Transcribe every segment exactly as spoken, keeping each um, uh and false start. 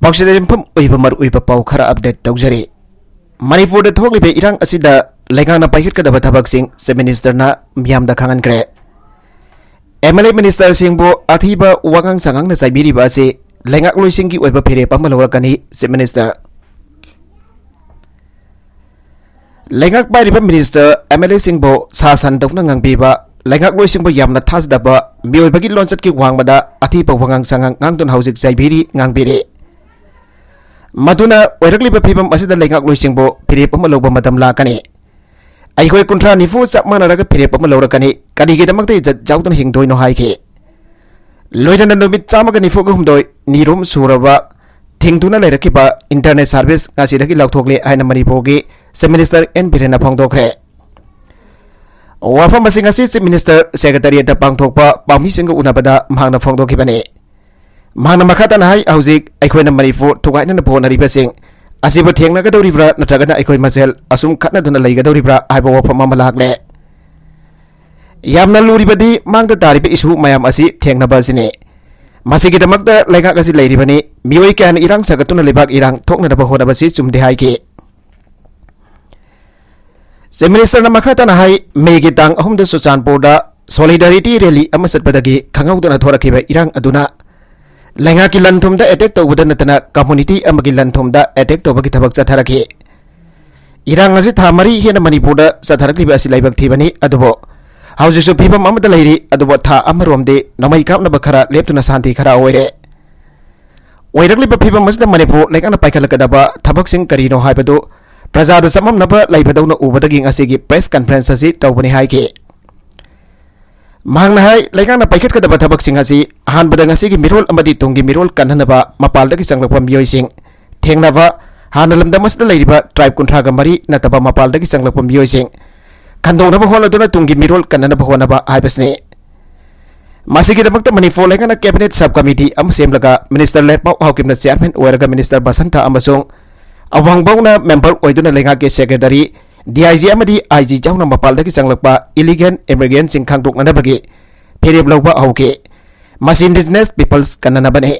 ꯄꯥꯎꯆꯦꯗ ꯌꯨꯝꯐꯝ ꯑꯣꯏꯕ ꯃꯔꯨꯑꯣꯏꯕ ꯄꯥꯎ ꯈꯔ ꯑꯞꯗꯦꯠ ꯇꯧꯖꯔꯤ꯫ ꯃꯅꯤꯄꯨꯔꯗ ꯊꯣꯛꯂꯤꯕ ꯏꯔꯥꯡ ꯑꯁꯤꯗ ꯂꯩꯉꯥꯛꯅ ꯄꯥꯏꯈꯠꯀꯗꯕ ꯊꯕꯛꯁꯤꯡ ꯆꯤꯐ ꯃꯤꯅꯤꯁꯇꯔꯅ ꯃꯤꯌꯥꯝꯗ ꯈꯪꯍꯟꯈ꯭ꯔꯦ꯫ ꯑꯦꯝ ꯑꯦꯜ ꯑꯦ ꯃꯤꯅꯤꯁꯇꯔꯁꯤꯡꯕꯨ ꯑꯊꯤꯕ ꯋꯥꯉꯥꯡ ꯁꯉꯥꯡꯅ ꯆꯥꯏꯕꯤꯔꯤꯕ ꯑꯁꯤ ꯂꯩꯉꯥꯛꯂꯣꯏꯁꯤꯡꯒꯤ ꯑꯣꯏꯕ ꯐꯤꯔꯦꯞ ꯑꯃ ꯂꯧꯔꯛꯀꯅꯤ ꯆꯤꯐ ꯃꯤꯅꯤꯁꯇꯔ꯫ ꯂꯩꯉꯥꯛ ꯄꯥꯏꯔꯤꯕ ꯃꯤꯅꯤꯁꯇꯔ, ꯑꯦꯝ ꯑꯦꯜ ꯑꯦꯁꯤꯡꯕꯨ ꯁꯥ ꯁꯟꯗꯧꯅ ꯉꯥꯡꯕꯤꯕ, ꯂꯩꯉꯥꯛꯂꯣꯏꯁꯤꯡꯕꯨ ꯌꯥꯝꯅ ꯊꯥꯖꯗꯕ, ꯃꯤꯑꯣꯏꯕꯒꯤ ꯂꯣꯟꯆꯠꯀꯤ ꯋꯥꯡꯃꯗ ꯑꯊꯤꯕ ꯋꯥꯉꯥꯡ ꯁꯉꯥꯡ ꯉꯥꯡꯗꯨꯅ ꯍꯧꯖꯤꯛ ꯆꯩꯕꯤꯔꯤ, ꯉꯥꯡꯕꯤꯔꯤ꯫ ꯃꯗꯨꯅ ꯑꯣꯏꯔꯛꯂꯤꯕ ꯐꯤꯕꯝ ꯑꯁꯤꯗ ꯂꯩꯉꯥꯛꯂꯣꯏꯁꯤꯡꯕꯨ ꯐꯤꯔꯦꯞ ꯑꯃ ꯂꯧꯕ ꯃꯇꯝ ꯂꯥꯛꯀꯅꯤ꯫ ꯑꯩꯈꯣꯏ ꯀꯨꯟꯊ꯭ꯔꯥ ꯅꯤꯐꯨ ꯆꯞ ꯃꯥꯟꯅꯔꯒ ꯐꯤꯔꯦꯞ ꯑꯃ ꯂꯧꯔꯛꯀꯅꯤ꯫ ꯀꯔꯤꯒꯤꯗꯃꯛꯇ ꯏꯖꯠ ꯌꯥꯎꯗꯅ ꯍꯤꯡꯗꯣꯏꯅꯣ ꯍꯥꯏꯈꯤ꯫ ꯂꯣꯏꯅꯅ ꯅꯨꯃꯤꯠ ꯆꯥꯝꯃꯒ ꯅꯤꯐꯨꯒ ꯍꯨꯝꯗꯣꯏ ꯅꯤꯔꯨꯝ ꯁꯨꯔꯕ ꯊꯤꯡꯗꯨꯅ ꯂꯩꯔꯛꯈꯤꯕ ꯏꯟꯇꯔꯅꯦꯠ ꯁꯥꯔꯚꯤꯁ ꯉꯁꯤꯗꯒꯤ ꯂꯥꯎꯊꯣꯛꯂꯦ ꯍꯥꯏꯅ ꯃꯅꯤꯄꯨꯔꯒꯤ ꯆꯤꯐ ꯃꯤꯅꯤꯁꯇꯔ ꯑꯦꯟ ꯕꯤꯔꯦꯟꯅ ꯐꯣꯡꯗꯣꯛꯈ꯭ꯔꯦ꯫ ꯋꯥꯐꯝ ꯑꯁꯤ ꯉꯁꯤ ꯆꯤꯐ ꯃꯤꯅꯤꯁꯇꯔ ꯁꯦꯀ꯭ꯔꯦꯇꯔꯤꯌꯦꯠꯇ ꯄꯥꯡꯊꯣꯛꯄ ꯄꯥꯎꯃꯤꯁꯤꯡꯒ ꯎꯅꯕꯗ ꯃꯍꯥꯛꯅ ꯐꯣꯡꯗꯣꯛꯈꯤꯕꯅꯤ꯫ ꯃꯍꯥꯛꯅ ꯃꯈꯥ ꯇꯥꯅ ꯍꯥꯏ, ꯍꯧꯖꯤꯛ ꯑꯩꯈꯣꯏꯅ ꯃꯅꯤꯄꯨꯔ ꯊꯨꯒꯥꯏꯅꯅꯕ ꯍꯣꯠꯅꯔꯤꯕꯁꯤꯡ ꯑꯁꯤꯕꯨ ꯊꯦꯡꯅꯒꯗꯧꯔꯤꯕ꯭ꯔꯥ ꯅꯠꯇ꯭ꯔꯒꯅ ꯑꯩꯈꯣꯏ ꯃꯁꯦꯜ ꯑꯁꯨꯝ ꯈꯠꯅꯗꯨꯅ ꯂꯩꯒꯗꯧꯔꯤꯕ꯭ꯔꯥ ꯍꯥꯏꯕ ꯋꯥꯐꯝ ꯑꯃ ꯂꯥꯛꯂꯦ꯫ ꯌꯥꯝꯅ ꯂꯨꯔꯤꯕꯗꯤ ꯃꯥꯡꯗ ꯇꯥꯔꯤꯕ ꯏꯁꯨ ꯃꯌꯥꯝ ꯑꯁꯤ ꯊꯦꯡꯅꯕ ꯑꯁꯤꯅꯤ꯫ ꯃꯁꯤꯒꯤꯗꯃꯛꯇ ꯂꯩꯉꯥꯛ ꯑꯁꯤ ꯂꯩꯔꯤꯕꯅꯤ꯫ ꯃꯤꯑꯣꯏ ꯀꯌꯥꯅ ꯏꯔꯥꯡ ꯁꯥꯒꯠꯇꯨꯅ ꯂꯩꯕꯥꯛ ꯏꯔꯥꯡ ꯊꯣꯛꯅꯅꯕ ꯍꯣꯠꯅꯕꯁꯤ ꯆꯨꯝꯗꯦ ꯍꯥꯏꯈꯤ꯫ ꯆꯤꯐ ꯃꯤꯅꯤꯁꯇꯔꯅ ꯃꯈꯥ ꯇꯥꯅ ꯍꯥꯏ, ꯃꯦꯒꯤ ꯇꯥꯡ ꯑꯍꯨꯝꯗ ꯆꯨꯔꯆꯥꯟꯄꯨꯔꯗ ꯁꯣꯂꯤꯗꯥꯔꯤꯇꯤ ꯔꯦꯂꯤ ꯑꯃ ꯆꯠꯄꯗꯒꯤ ꯈꯪꯍꯧꯗꯅ ꯊꯣꯔꯛꯈꯤꯕ ꯏꯔꯥꯡ ꯑꯗꯨꯅ ꯂꯩꯉꯥꯛꯀꯤ ꯂꯟ ꯊꯨꯝꯗ ꯑꯦꯇꯦꯛ ꯇꯧꯕꯗ ꯅꯠꯇꯅ ꯀꯝꯃꯨꯅꯤꯇꯤ ꯑꯃꯒꯤ ꯂꯟ ꯊꯨꯝꯗ ꯑꯦꯇꯦꯛ ꯇꯧꯕꯒꯤ ꯊꯕꯛ ꯆꯠꯊꯔꯛꯈꯤ꯫ ꯏꯔꯥꯡ ꯑꯁꯤ ꯊꯥ ꯃꯔꯤ ꯍꯦꯟꯅ ꯃꯅꯤꯄꯨꯔꯗ ꯆꯠꯊꯔꯛꯂꯤꯕ ꯑꯁꯤ ꯂꯥꯏꯕꯛ ꯊꯤꯕꯅꯤ, ꯑꯗꯨꯕꯨ ꯍꯧꯖꯤꯛꯁꯨ ꯐꯤꯕꯝ ꯑꯃꯗ ꯂꯩꯔꯤ, ꯑꯗꯨꯕꯨ ꯊꯥ ꯑꯃꯔꯣꯝꯗꯤ ꯅꯣꯡꯃꯩ ꯀꯥꯞꯅꯕ ꯈꯔ ꯂꯦꯞꯇꯨꯅ ꯁꯥꯟꯇꯤ ꯈꯔ ꯑꯣꯏꯔꯦ꯫ ꯑꯣꯏꯔꯛꯂꯤꯕ ꯐꯤꯕꯝ ꯑꯁꯤꯗ ꯃꯅꯤꯄꯨꯔ ꯂꯩꯉꯥꯛꯅ ꯄꯥꯏꯈꯠꯂꯛꯀꯗꯕ ꯊꯕꯛꯁꯤꯡ ꯀꯔꯤꯅꯣ ꯍꯥꯏꯕꯗꯨ ꯄ꯭ꯔꯖꯥꯗ ꯆꯃꯝꯅꯕ ꯂꯩꯕꯗꯧꯅ ꯎꯕꯗꯒꯤ ꯉꯁꯤꯒꯤ ꯄ꯭ꯔꯦꯁ ꯀꯟꯐꯔꯦꯟꯁ ꯑꯁꯤ ꯇꯧꯕꯅꯤ ꯍꯥꯏꯈꯤ꯫ ꯃꯍꯥꯛꯅ ꯍꯥꯏ, ꯂꯩꯉꯥꯛꯅ ꯄꯥꯏꯈꯠꯀꯗꯕ ꯊꯕꯛꯁꯤꯡ ꯑꯁꯤ ꯑꯍꯥꯟꯕꯗ ꯉꯁꯤꯒꯤ ꯃꯤꯔꯣꯜ ꯑꯃꯗꯤ ꯇꯨꯡꯒꯤ ꯃꯤꯔꯣꯜ ꯀꯟꯅꯅꯕ ꯃꯄꯥꯜꯗꯒꯤ ꯆꯪꯂꯛꯄ ꯃꯤꯑꯣꯏꯁꯤꯡ ꯊꯦꯡꯅꯕ, ꯍꯥꯟꯅ ꯂꯝꯗꯝ ꯑꯁꯤꯗ ꯂꯩꯔꯤꯕ ꯇ꯭ꯔꯥꯏꯕ ꯀꯨꯟꯊ꯭ꯔꯥꯒ ꯃꯔꯤ ꯅꯠꯇꯕ ꯃꯄꯥꯜꯗꯒꯤ ꯆꯪꯂꯛꯄ ꯃꯤꯑꯣꯏꯁꯤꯡ ꯈꯟꯗꯣꯛꯅꯕ ꯍꯣꯠꯅꯗꯨꯅ ꯇꯨꯡꯒꯤ ꯃꯤꯔꯣꯜ ꯀꯟꯅꯅꯕ ꯍꯣꯠꯅꯕ ꯍꯥꯏꯕꯁꯤꯅꯤ꯫ ꯃꯁꯤꯒꯤꯗꯃꯛꯇ ꯃꯅꯤꯄꯨꯔ ꯂꯩꯉꯥꯛꯅ ꯀꯦꯕꯤꯅꯦꯠ ꯁꯕ ꯀꯃꯤꯇꯤ ꯑꯃ ꯁꯦꯝꯂꯒ ꯃꯤꯅꯤꯁꯇꯔ ꯂꯦꯠꯄꯥꯎ ꯍꯥꯎꯀꯤꯞꯅ ꯆꯤꯌꯥꯔꯃꯦꯟ ꯑꯣꯏꯔꯒ ꯃꯤꯅꯤꯁꯇꯔ ꯕꯁꯟꯇ ꯑꯃꯁꯨꯡ ꯑꯋꯥꯡꯕꯧꯅ ꯃꯦꯝꯕꯔ ꯑꯣꯏꯗꯨꯅ ꯂꯩꯉꯥꯛꯀꯤ ꯁꯦꯀ꯭ꯔꯦꯇꯔꯤ, ꯗꯤ ꯑꯥꯏ ꯖꯤ ꯑꯃꯗꯤ ꯑꯥꯏ ꯖꯤ ꯌꯥꯎꯅ ꯃꯄꯥꯜꯗꯒꯤ ꯆꯪꯂꯛꯄ ꯏꯂꯤꯒꯦꯜ ꯏꯃꯤꯒ꯭ꯔꯦꯟꯁꯤꯡ ꯈꯪꯗꯣꯛꯅꯅꯕꯒꯤ ꯐꯤꯔꯦꯞ ꯂꯧꯕ ꯍꯧꯈꯤ꯫ ꯃꯁꯤ ꯏꯟꯗꯤꯖꯤꯅꯁ ꯄꯤꯄꯜꯁ ꯀꯟꯅꯅꯕꯅꯤ꯫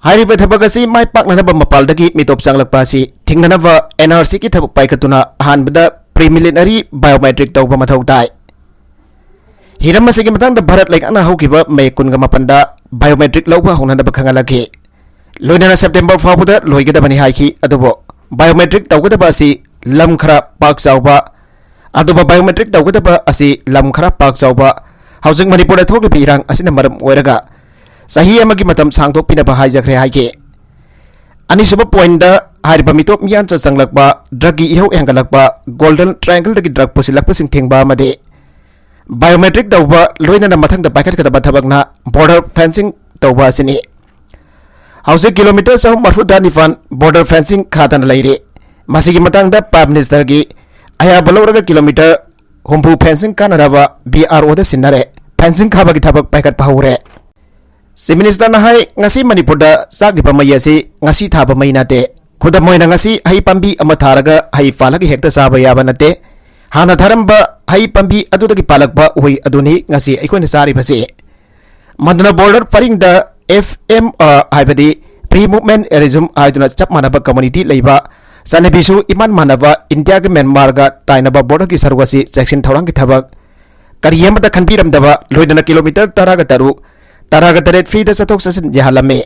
ꯍꯥꯏꯔꯤꯕ ꯊꯕꯛ ꯑꯁꯤ ꯃꯥꯏ ꯄꯥꯛꯅꯅꯕ ꯃꯄꯥꯟꯗꯒꯤ ꯃꯤꯇꯣꯞ ꯆꯪꯂꯛꯄ ꯑꯁꯤ ꯊꯤꯡꯅꯅꯕ N R C ꯒꯤ ꯊꯕꯛ ꯄꯥꯏꯈꯠꯇꯨꯅ ꯑꯍꯥꯟꯕꯗ preliminary biometric ꯇꯧꯕ ꯃꯊꯧ ꯇꯥꯏ꯫ ꯍꯤꯔꯝ ꯑꯁꯤꯒꯤ ꯃꯇꯥꯡꯗ ꯚꯥꯔꯠ ꯂꯩꯉꯥꯛꯅ ꯍꯧꯈꯤꯕ ꯃꯦ ꯀꯨꯟꯒ ꯃꯥꯄꯟꯗ biometric ꯂꯧꯕ ꯍꯧꯅꯅꯕ ꯈꯪꯍꯜꯂꯛꯈꯤ꯫ ꯂꯣꯏꯅꯅ September ꯐꯥꯎꯕꯗ ꯂꯣꯏꯒꯗꯕꯅꯤ ꯍꯥꯏꯈꯤ꯫ ꯑꯗꯨꯕꯨ biometric ꯇꯧꯒꯗꯕ ꯑꯁꯤ ꯂꯝ ꯈꯔ ꯄꯥꯛ ꯆꯥꯎꯕ, ꯑꯗꯨꯕꯨ biometric ꯇꯧꯒꯗꯕ ꯑꯁꯤ ꯂꯝ ꯈꯔ ꯄꯥꯛ ꯆꯥꯎꯕ, ꯍꯧꯖꯤꯛ ꯃꯅꯤꯄꯨꯔꯗ ꯊꯣꯛꯂꯤꯕ ꯏꯔꯥꯡ ꯑꯁꯤꯅ ꯃꯔꯝ ꯑꯣꯏꯔꯒ ꯆꯍꯤ ꯑꯃꯒꯤ ꯃꯇꯝ ꯁꯥꯡꯗꯣꯛꯄꯤꯅꯕ ꯍꯥꯏꯖꯈ꯭ꯔꯦ ꯍꯥꯏꯈꯤ꯫ ꯑꯅꯤꯁꯨꯕ point ꯍꯥꯏꯔꯤꯕ ꯃꯤꯇꯣꯞ ꯃꯤꯌꯥꯟꯆ ꯆꯪꯂꯛꯄ, drug ꯀꯤ ꯏꯍꯧ ꯍꯦꯟꯒꯠꯂꯛꯄ, Golden Triangle ꯗꯒꯤ drug ꯄꯨꯁꯤꯜꯂꯛꯄꯁꯤꯡ ꯊꯤꯡꯕ ꯑꯃꯗꯤ biometric ꯇꯧꯕ ꯂꯣꯏꯅꯅ ꯃꯊꯪꯗ ꯄꯥꯏꯈꯠꯀꯗꯕ ꯊꯕꯛꯅ border fencing ꯇꯧꯕ ꯑꯁꯤꯅꯤ꯫ ꯍꯧꯖꯤꯛ kilometre ꯆꯍꯨꯝ ꯃꯔꯤꯐꯨꯇꯔꯥ ꯅꯤꯄꯥꯟ border fencing ꯈꯥꯗꯅ ꯂꯩꯔꯤ꯫ ꯃꯁꯤꯒꯤ ꯃꯇꯥꯡꯗ Prime Minister ꯒꯤ ꯑꯌꯥꯕ ꯂꯧꯔꯒ kilometre ꯍꯨꯝꯐꯨ fencing ꯀꯥꯟꯅꯅꯕ B R O ꯗ ꯁꯤꯟꯅꯔꯦ꯫ Fencing ꯈꯥꯕꯒꯤ ꯊꯕꯛ ꯄꯥꯏꯈꯠꯄ ꯍꯧꯔꯦ꯫ Chief Minister ꯅ ꯍꯥꯏ, ꯉꯁꯤ ꯃꯅꯤꯄꯨꯔꯗ ꯆꯥꯛꯂꯤꯕ ꯃꯩ ꯑꯁꯤ ꯉꯁꯤ ꯊꯥꯕ ꯃꯩ ꯅꯠꯇꯦ꯫ ꯈꯨꯗꯝ ꯑꯣꯏꯅ, ꯉꯁꯤ ꯍꯩ ꯄꯥꯝꯕꯤ ꯑꯃ ꯊꯥꯔꯒ ꯍꯩ ꯄꯥꯜꯂꯒ ꯍꯦꯛꯇ ꯆꯥꯕ ꯌꯥꯕ ꯅꯠꯇꯦ꯫ ꯍꯥꯟꯅ ꯊꯥꯔꯝꯕ ꯍꯩ ꯄꯥꯝꯕꯤ ꯑꯗꯨꯗꯒꯤ ꯄꯥꯜꯂꯛꯄ ꯎꯍꯩ ꯑꯗꯨꯅꯤ ꯉꯁꯤ ꯑꯩꯈꯣꯏꯅ ꯆꯥꯔꯤꯕꯁꯤ꯫ ꯃꯗꯨꯅ border ꯄꯔꯤꯡꯗ F M R ꯍꯥꯏꯕꯗꯤ Free Movement Regime ꯍꯥꯏꯗꯨꯅ ꯆꯞ ꯃꯥꯟꯅꯕ community ꯂꯩꯕ, ꯆꯠꯅꯕꯤꯁꯨ ꯏꯃꯥꯟ ꯃꯥꯟꯅꯕ ꯏꯟꯗꯤꯌꯥꯒ ꯃ꯭ꯌꯥꯟꯃꯥꯔꯒ ꯇꯥꯏꯅꯕ border ꯒꯤ ꯁꯔꯨꯛ ꯑꯁꯤ ꯆꯦꯛꯁꯤꯟ ꯊꯧꯔꯥꯡꯒꯤ ꯊꯕꯛ ꯀꯔꯤ ꯑꯃꯠꯇ ꯈꯟꯕꯤꯔꯝꯗꯕ ꯂꯣꯏꯅꯅ kilometre ꯇꯔꯥꯒ ꯇꯔꯨꯛ, ꯇꯔꯥꯒ ꯇꯔꯦꯠ free ꯗ ꯆꯠꯊꯣꯛ ꯆꯠꯁꯤꯟ ꯌꯥꯍꯜꯂꯝꯃꯤ꯫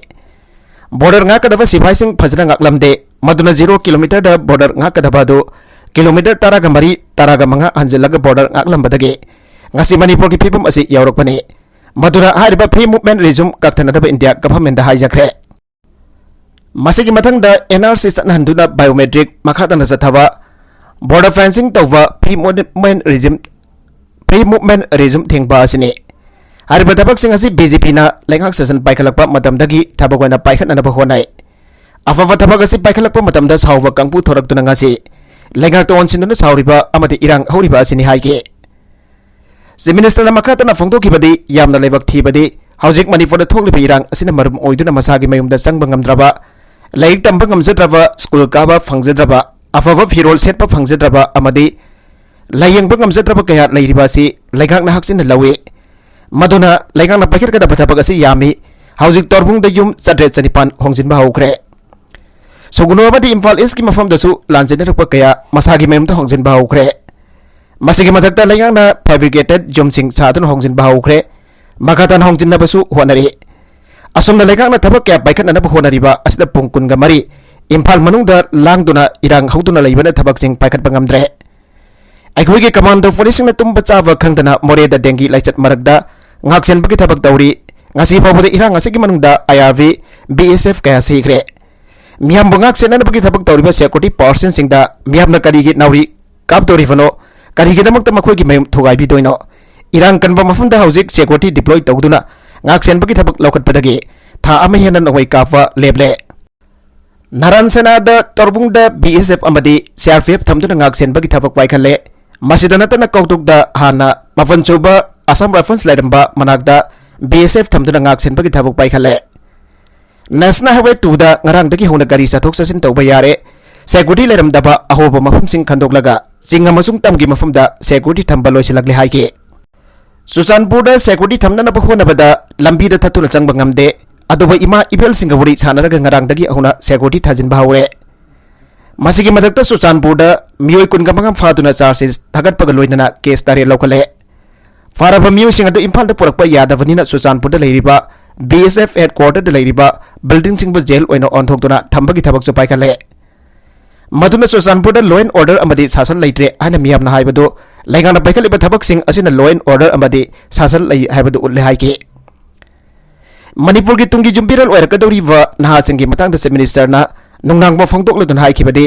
Border ꯉꯥꯛꯀꯗꯕ ꯁꯤꯐꯥꯏꯁꯤꯡ ꯐꯖꯅ ꯉꯥꯛꯂꯝꯗꯦ꯫ ꯃꯗꯨꯅ zero kilometre ꯗ border ꯉꯥꯛꯀꯗꯕ ꯑꯗꯨ kilometre ꯇꯔꯥꯒ ꯃꯔꯤ, ꯇꯔꯥꯒ ꯃꯉꯥ ꯍꯟꯖꯤꯜꯂꯒ border ꯉꯥꯛꯂꯝꯕꯗꯒꯤ ꯉꯁꯤ ꯃꯅꯤꯄꯨꯔꯒꯤ ꯐꯤꯕꯝ ꯑꯁꯤ ꯌꯧꯔꯛꯄꯅꯤ꯫ ꯃꯗꯨꯅ ꯍꯥꯏꯔꯤꯕ Free Movement Regime ꯀꯛꯊꯅꯅꯕ ꯏꯟꯗꯤꯌꯥ government ꯗ ꯍꯥꯏꯖꯈ꯭ꯔꯦ꯫ ꯃꯁꯤꯒꯤ ꯃꯊꯪꯗ N R C ꯆꯠꯅꯍꯟꯗꯨꯅ biometric ꯃꯈꯥ ꯇꯥꯅ ꯆꯠꯊꯕ, border fencing ꯇꯧꯕ, Free Movement Regime, Free Movement Regime ꯊꯤꯡꯕ ꯑꯁꯤꯅꯤ꯫ ꯍꯥꯏꯔꯤꯕ ꯊꯕꯛꯁꯤꯡ ꯑꯁꯤ B J P ꯅ ꯂꯩꯉꯥꯛ session ꯄꯥꯏꯈꯠꯂꯛꯄ ꯃꯇꯝꯗꯒꯤ ꯊꯕꯛ ꯑꯣꯏꯅ ꯄꯥꯏꯈꯠꯅꯅꯕ ꯍꯣꯠꯅꯩ꯫ ꯑꯐꯕ ꯊꯕꯛ ꯑꯁꯤ ꯄꯥꯏꯈꯠꯂꯛꯄ ꯃꯇꯝꯗ ꯁꯥꯎꯕ ꯀꯥꯡꯕꯨ ꯊꯣꯔꯛꯇꯨꯅ ꯉꯁꯤ ꯂꯩꯉꯥꯛꯇ ꯑꯣꯟꯁꯤꯟꯗꯨꯅ ꯁꯥꯎꯔꯤꯕ ꯑꯃꯗꯤ ꯏꯔꯥꯡ ꯍꯧꯔꯤꯕ ꯑꯁꯤꯅꯤ ꯍꯥꯏꯈꯤ꯫ Chief Minister ꯅ ꯃꯈꯥ ꯇꯥꯅ ꯐꯣꯡꯗꯣꯛꯈꯤꯕꯗꯤ, ꯌꯥꯝꯅ ꯂꯥꯏꯕꯛ ꯊꯤꯕꯗꯤ ꯍꯧꯖꯤꯛ ꯃꯅꯤꯄꯨꯔꯗ ꯊꯣꯛꯂꯤꯕ ꯏꯔꯥꯡ ꯑꯁꯤꯅ ꯃꯔꯝ ꯑꯣꯏꯗꯨꯅ ꯃꯁꯥꯒꯤ ꯃꯌꯨꯝꯗ ꯆꯪꯕ ꯉꯝꯗ꯭ꯔꯕ, ꯂꯥꯏꯔꯤꯛ ꯇꯝꯕ ꯉꯝꯖꯗ꯭ꯔꯕ, ꯁ꯭ꯀꯨꯜ ꯀꯥꯕ ꯐꯪꯖꯗ꯭ꯔꯕ, ꯑꯐꯕ ꯐꯤꯔꯣꯜ ꯁꯦꯠꯄ ꯐꯪꯖꯗ꯭ꯔꯕ ꯑꯃꯗꯤ ꯂꯥꯌꯦꯡꯕ ꯉꯝꯖꯗ꯭ꯔꯕ ꯀꯌꯥ ꯂꯩꯔꯤꯕ ꯑꯁꯤ ꯂꯩꯉꯥꯛꯅ ꯍꯛꯆꯤꯟꯅ ꯂꯧꯏ꯫ ꯃꯗꯨꯅ ꯂꯩꯉꯥꯛꯅ ꯄꯥꯏꯈꯠꯀꯗꯕ ꯊꯕꯛ ꯑꯁꯤ ꯌꯥꯝꯃꯤ꯫ ꯍꯧꯖꯤꯛ ꯇꯣꯔꯕꯨꯡꯗ ꯌꯨꯝ ꯆꯥꯇ꯭ꯔꯦꯠ ꯆꯅꯤꯄꯥꯟ ꯍꯣꯡꯖꯤꯟꯕ ꯍꯧꯈ꯭ꯔꯦ꯫ ꯁꯨꯒꯨꯅꯨ ꯑꯃꯗꯤ ꯏꯝꯐꯥꯜ ꯏꯁꯀꯤ ꯃꯐꯝꯗꯁꯨ ꯂꯥꯟꯖꯦꯟꯅꯔꯛꯄ ꯀꯌꯥ ꯃꯁꯥꯒꯤ ꯃꯌꯨꯝꯗ ꯍꯣꯡꯖꯤꯟꯕ ꯍꯧꯈ꯭ꯔꯦ꯫ ꯃꯁꯤꯒꯤ ꯃꯊꯛꯇ ꯂꯩꯉꯥꯛꯅ fabricated ꯌꯨꯝꯁꯤꯡ ꯁꯥꯗꯨꯅ ꯍꯣꯡꯖꯤꯟꯕ ꯍꯧꯈ꯭ꯔꯦ꯫ ꯃꯈꯥ ꯇꯥꯅ ꯍꯣꯡꯖꯤꯟꯅꯕꯁꯨ ꯍꯣꯠꯅꯔꯤ꯫ ꯑꯁꯨꯝꯅ ꯂꯩꯉꯥꯛꯅ ꯊꯕꯛ ꯀꯌꯥ ꯄꯥꯏꯈꯠꯅꯅꯕ ꯍꯣꯠꯅꯔꯤꯕ ꯑꯁꯤꯗ ꯄꯨꯡ ꯀꯨꯟꯒ ꯃꯔꯤ ꯏꯝꯐꯥꯜ ꯃꯅꯨꯡꯗ ꯂꯥꯡꯗꯨꯅ ꯏꯔꯥꯡ ꯍꯧꯗꯨꯅ ꯂꯩꯕꯅ ꯊꯕꯛꯁꯤꯡ ꯄꯥꯏꯈꯠꯄ ꯉꯝꯗ꯭ꯔꯦ꯫ ꯑꯩꯈꯣꯏꯒꯤ ꯀꯃꯥꯟꯗꯣ ꯄꯨꯂꯤꯁꯁꯤꯡꯅ ꯇꯨꯝꯕ ꯆꯥꯕ ꯈꯪꯗꯅ ꯃꯣꯔꯦꯗ ꯗꯦꯡꯒꯤ ꯂꯥꯏꯆꯠ ꯃꯔꯛꯇ ꯉꯥꯛꯁꯦꯟꯕꯒꯤ ꯊꯕꯛ ꯇꯧꯔꯤ꯫ ꯉꯁꯤ ꯐꯥꯎꯕꯗ ꯏꯔꯥꯡ ꯑꯁꯤꯒꯤ ꯃꯅꯨꯡꯗ ꯑꯥꯏ ꯑꯥꯔ ꯕꯤ, ꯕꯤ ꯑꯦꯁ ꯑꯦꯐ ꯀꯌꯥ ꯁꯤꯈ꯭ꯔꯦ꯫ ꯃꯤꯌꯥꯝꯕꯨ ꯉꯥꯛ ꯁꯦꯟꯅꯅꯕꯒꯤ ꯊꯕꯛ ꯇꯧꯔꯤꯕ security personꯁꯤꯡꯗ ꯃꯤꯌꯥꯝꯅ ꯀꯔꯤꯒꯤ ꯅꯥꯎꯔꯤ ꯀꯥꯞꯇꯧꯔꯤꯕꯅꯣ? ꯀꯔꯤꯒꯤꯗꯃꯛꯇ ꯃꯈꯣꯏꯒꯤ ꯃꯌꯨꯝ ꯊꯨꯒꯥꯏꯕꯤꯗꯣꯏꯅꯣ? ꯏꯔꯥꯡ ꯀꯟꯕ ꯃꯐꯝꯗ ꯍꯧꯖꯤꯛ security deploy ꯇꯧꯗꯨꯅ ꯉꯥꯛ ꯁꯦꯟꯕꯒꯤ ꯊꯕꯛ ꯂꯧꯈꯠꯄꯗꯒꯤ ꯊꯥ ꯑꯃ ꯍꯦꯟꯅ ꯅꯣꯡꯃꯩ ꯀꯥꯞꯄ ꯂꯦꯞꯂꯦ꯫ ꯅꯥꯔꯥꯟ ꯁꯦꯅꯥꯗ ꯇꯣꯔꯕꯨꯡꯗ ꯕꯤ ꯑꯦꯁ ꯑꯦꯐ ꯑꯃꯗꯤ ꯁꯤ ꯑꯥꯔ ꯄꯤ ꯑꯦꯐ ꯊꯝꯗꯨꯅ ꯉꯥꯛ ꯁꯦꯟꯕꯒꯤ ꯊꯕꯛ ꯄꯥꯏꯈꯠꯂꯦ꯫ ꯃꯁꯤꯗ ꯅꯠꯇꯅ ꯀꯧꯇꯨꯛꯇ ꯍꯥꯟꯅ ꯃꯥꯄꯟ ꯁꯨꯕ ꯑꯁꯥꯝ ꯔꯥꯏꯐꯜꯁ ꯂꯩꯔꯝꯕ ꯃꯅꯥꯛꯇ ꯕꯤ ꯑꯦꯁ ꯑꯦꯐ ꯊꯝꯗꯨꯅ ꯉꯥꯛ ꯁꯦꯟꯕꯒꯤ ꯊꯕꯛ ꯄꯥꯏꯈꯠꯂꯦ꯫ National Highway twoꯗ ꯉꯔꯥꯡꯗꯒꯤ ꯍꯧꯅ ꯒꯥꯔꯤ ꯆꯠꯊꯣꯛ ꯆꯠꯁꯤꯟ ꯇꯧꯕ ꯌꯥꯔꯦ꯫ Security ꯂꯩꯔꯝꯗꯕ ꯑꯍꯣꯕ ꯃꯐꯝꯁꯤꯡ ꯈꯟꯗꯣꯛꯂꯒ ꯆꯤꯡ ꯑꯃꯁꯨꯡ ꯇꯝꯒꯤ ꯃꯐꯝꯗ security ꯊꯝꯕ ꯂꯣꯏꯁꯤꯜꯂꯛꯂꯦ ꯍꯥꯏꯈꯤ꯫ ꯆꯨꯔꯆꯥꯟꯄꯨꯔꯗ security ꯊꯝꯅꯅꯕ ꯍꯣꯠꯅꯕꯗ ꯂꯝꯕꯤꯗ ꯊꯠꯇꯨꯅ ꯆꯪꯕ ꯉꯝꯗꯦ꯫ ꯑꯗꯨꯕꯨ ꯏꯃꯥ ꯏꯕꯦꯜꯁꯤꯡꯒ ꯋꯥꯔꯤ ꯁꯥꯟꯅꯔꯒ ꯉꯔꯥꯡꯗꯒꯤ ꯍꯧꯅ security ꯊꯥꯖꯤꯟꯕ ꯍꯧꯔꯦ꯫ ꯃꯁꯤꯒꯤ ꯃꯊꯛꯇ ꯆꯨꯔꯆꯥꯟꯄꯨꯔꯗ ꯃꯤꯑꯣꯏ ꯀꯨꯟꯒ ꯃꯉꯥ ꯐꯥꯗꯨꯅ charge sheet ꯊꯥꯒꯠꯄꯒ ꯂꯣꯏꯅꯅ case ꯇꯔꯦꯠ ꯂꯧꯈꯠꯂꯦ꯫ ꯐꯥꯔꯕ ꯃꯤꯑꯣꯏꯁꯤꯡ ꯑꯗꯨ ꯏꯝꯐꯥꯜꯗ ꯄꯨꯔꯛꯄ ꯌꯥꯗꯕꯅꯤꯅ ꯆꯨꯔꯆꯥꯟꯄꯨꯔꯗ ꯂꯩꯔꯤꯕ ꯕꯤ ꯑꯦꯁ ꯑꯦꯐ headquarterꯗ ꯂꯩꯔꯤꯕ buildingꯁꯤꯡꯕꯨ jail ꯑꯣꯏꯅ ꯑꯣꯟꯊꯣꯛꯇꯨꯅ ꯊꯝꯕꯒꯤ ꯊꯕꯛꯁꯨ ꯄꯥꯏꯈꯠꯂꯦ꯫ ꯃꯗꯨꯅ ꯆꯨꯔꯆꯥꯟꯄꯨꯔꯗ law and order ꯑꯃꯗꯤ ꯁꯥꯁꯟ ꯂꯩꯇ꯭ꯔꯦ ꯍꯥꯏꯅ ꯃꯤꯌꯥꯝꯅ ꯍꯥꯏꯕꯗꯨ ꯂꯩꯉꯥꯛꯅ ꯄꯥꯏꯈꯠꯂꯤꯕ ꯊꯕꯛꯁꯤꯡ ꯑꯁꯤꯅ law and order ꯑꯃꯗꯤ ꯁꯥꯁꯟ ꯂꯩ ꯍꯥꯏꯕꯗꯨ ꯎꯠꯂꯦ ꯍꯥꯏꯈꯤ꯫ ꯃꯅꯤꯄꯨꯔꯒꯤ ꯇꯨꯡꯒꯤ ꯌꯨꯝꯕꯤꯔꯦꯜ ꯑꯣꯏꯔꯛꯀꯗꯧꯔꯤꯕ ꯅꯍꯥꯁꯤꯡꯒꯤ ꯃꯇꯥꯡꯗ Chief Ministerꯅ ꯅꯨꯡꯅꯥꯡꯕ ꯐꯣꯡꯗꯣꯛꯂꯗꯨꯅ ꯍꯥꯏꯈꯤꯕꯗꯤ,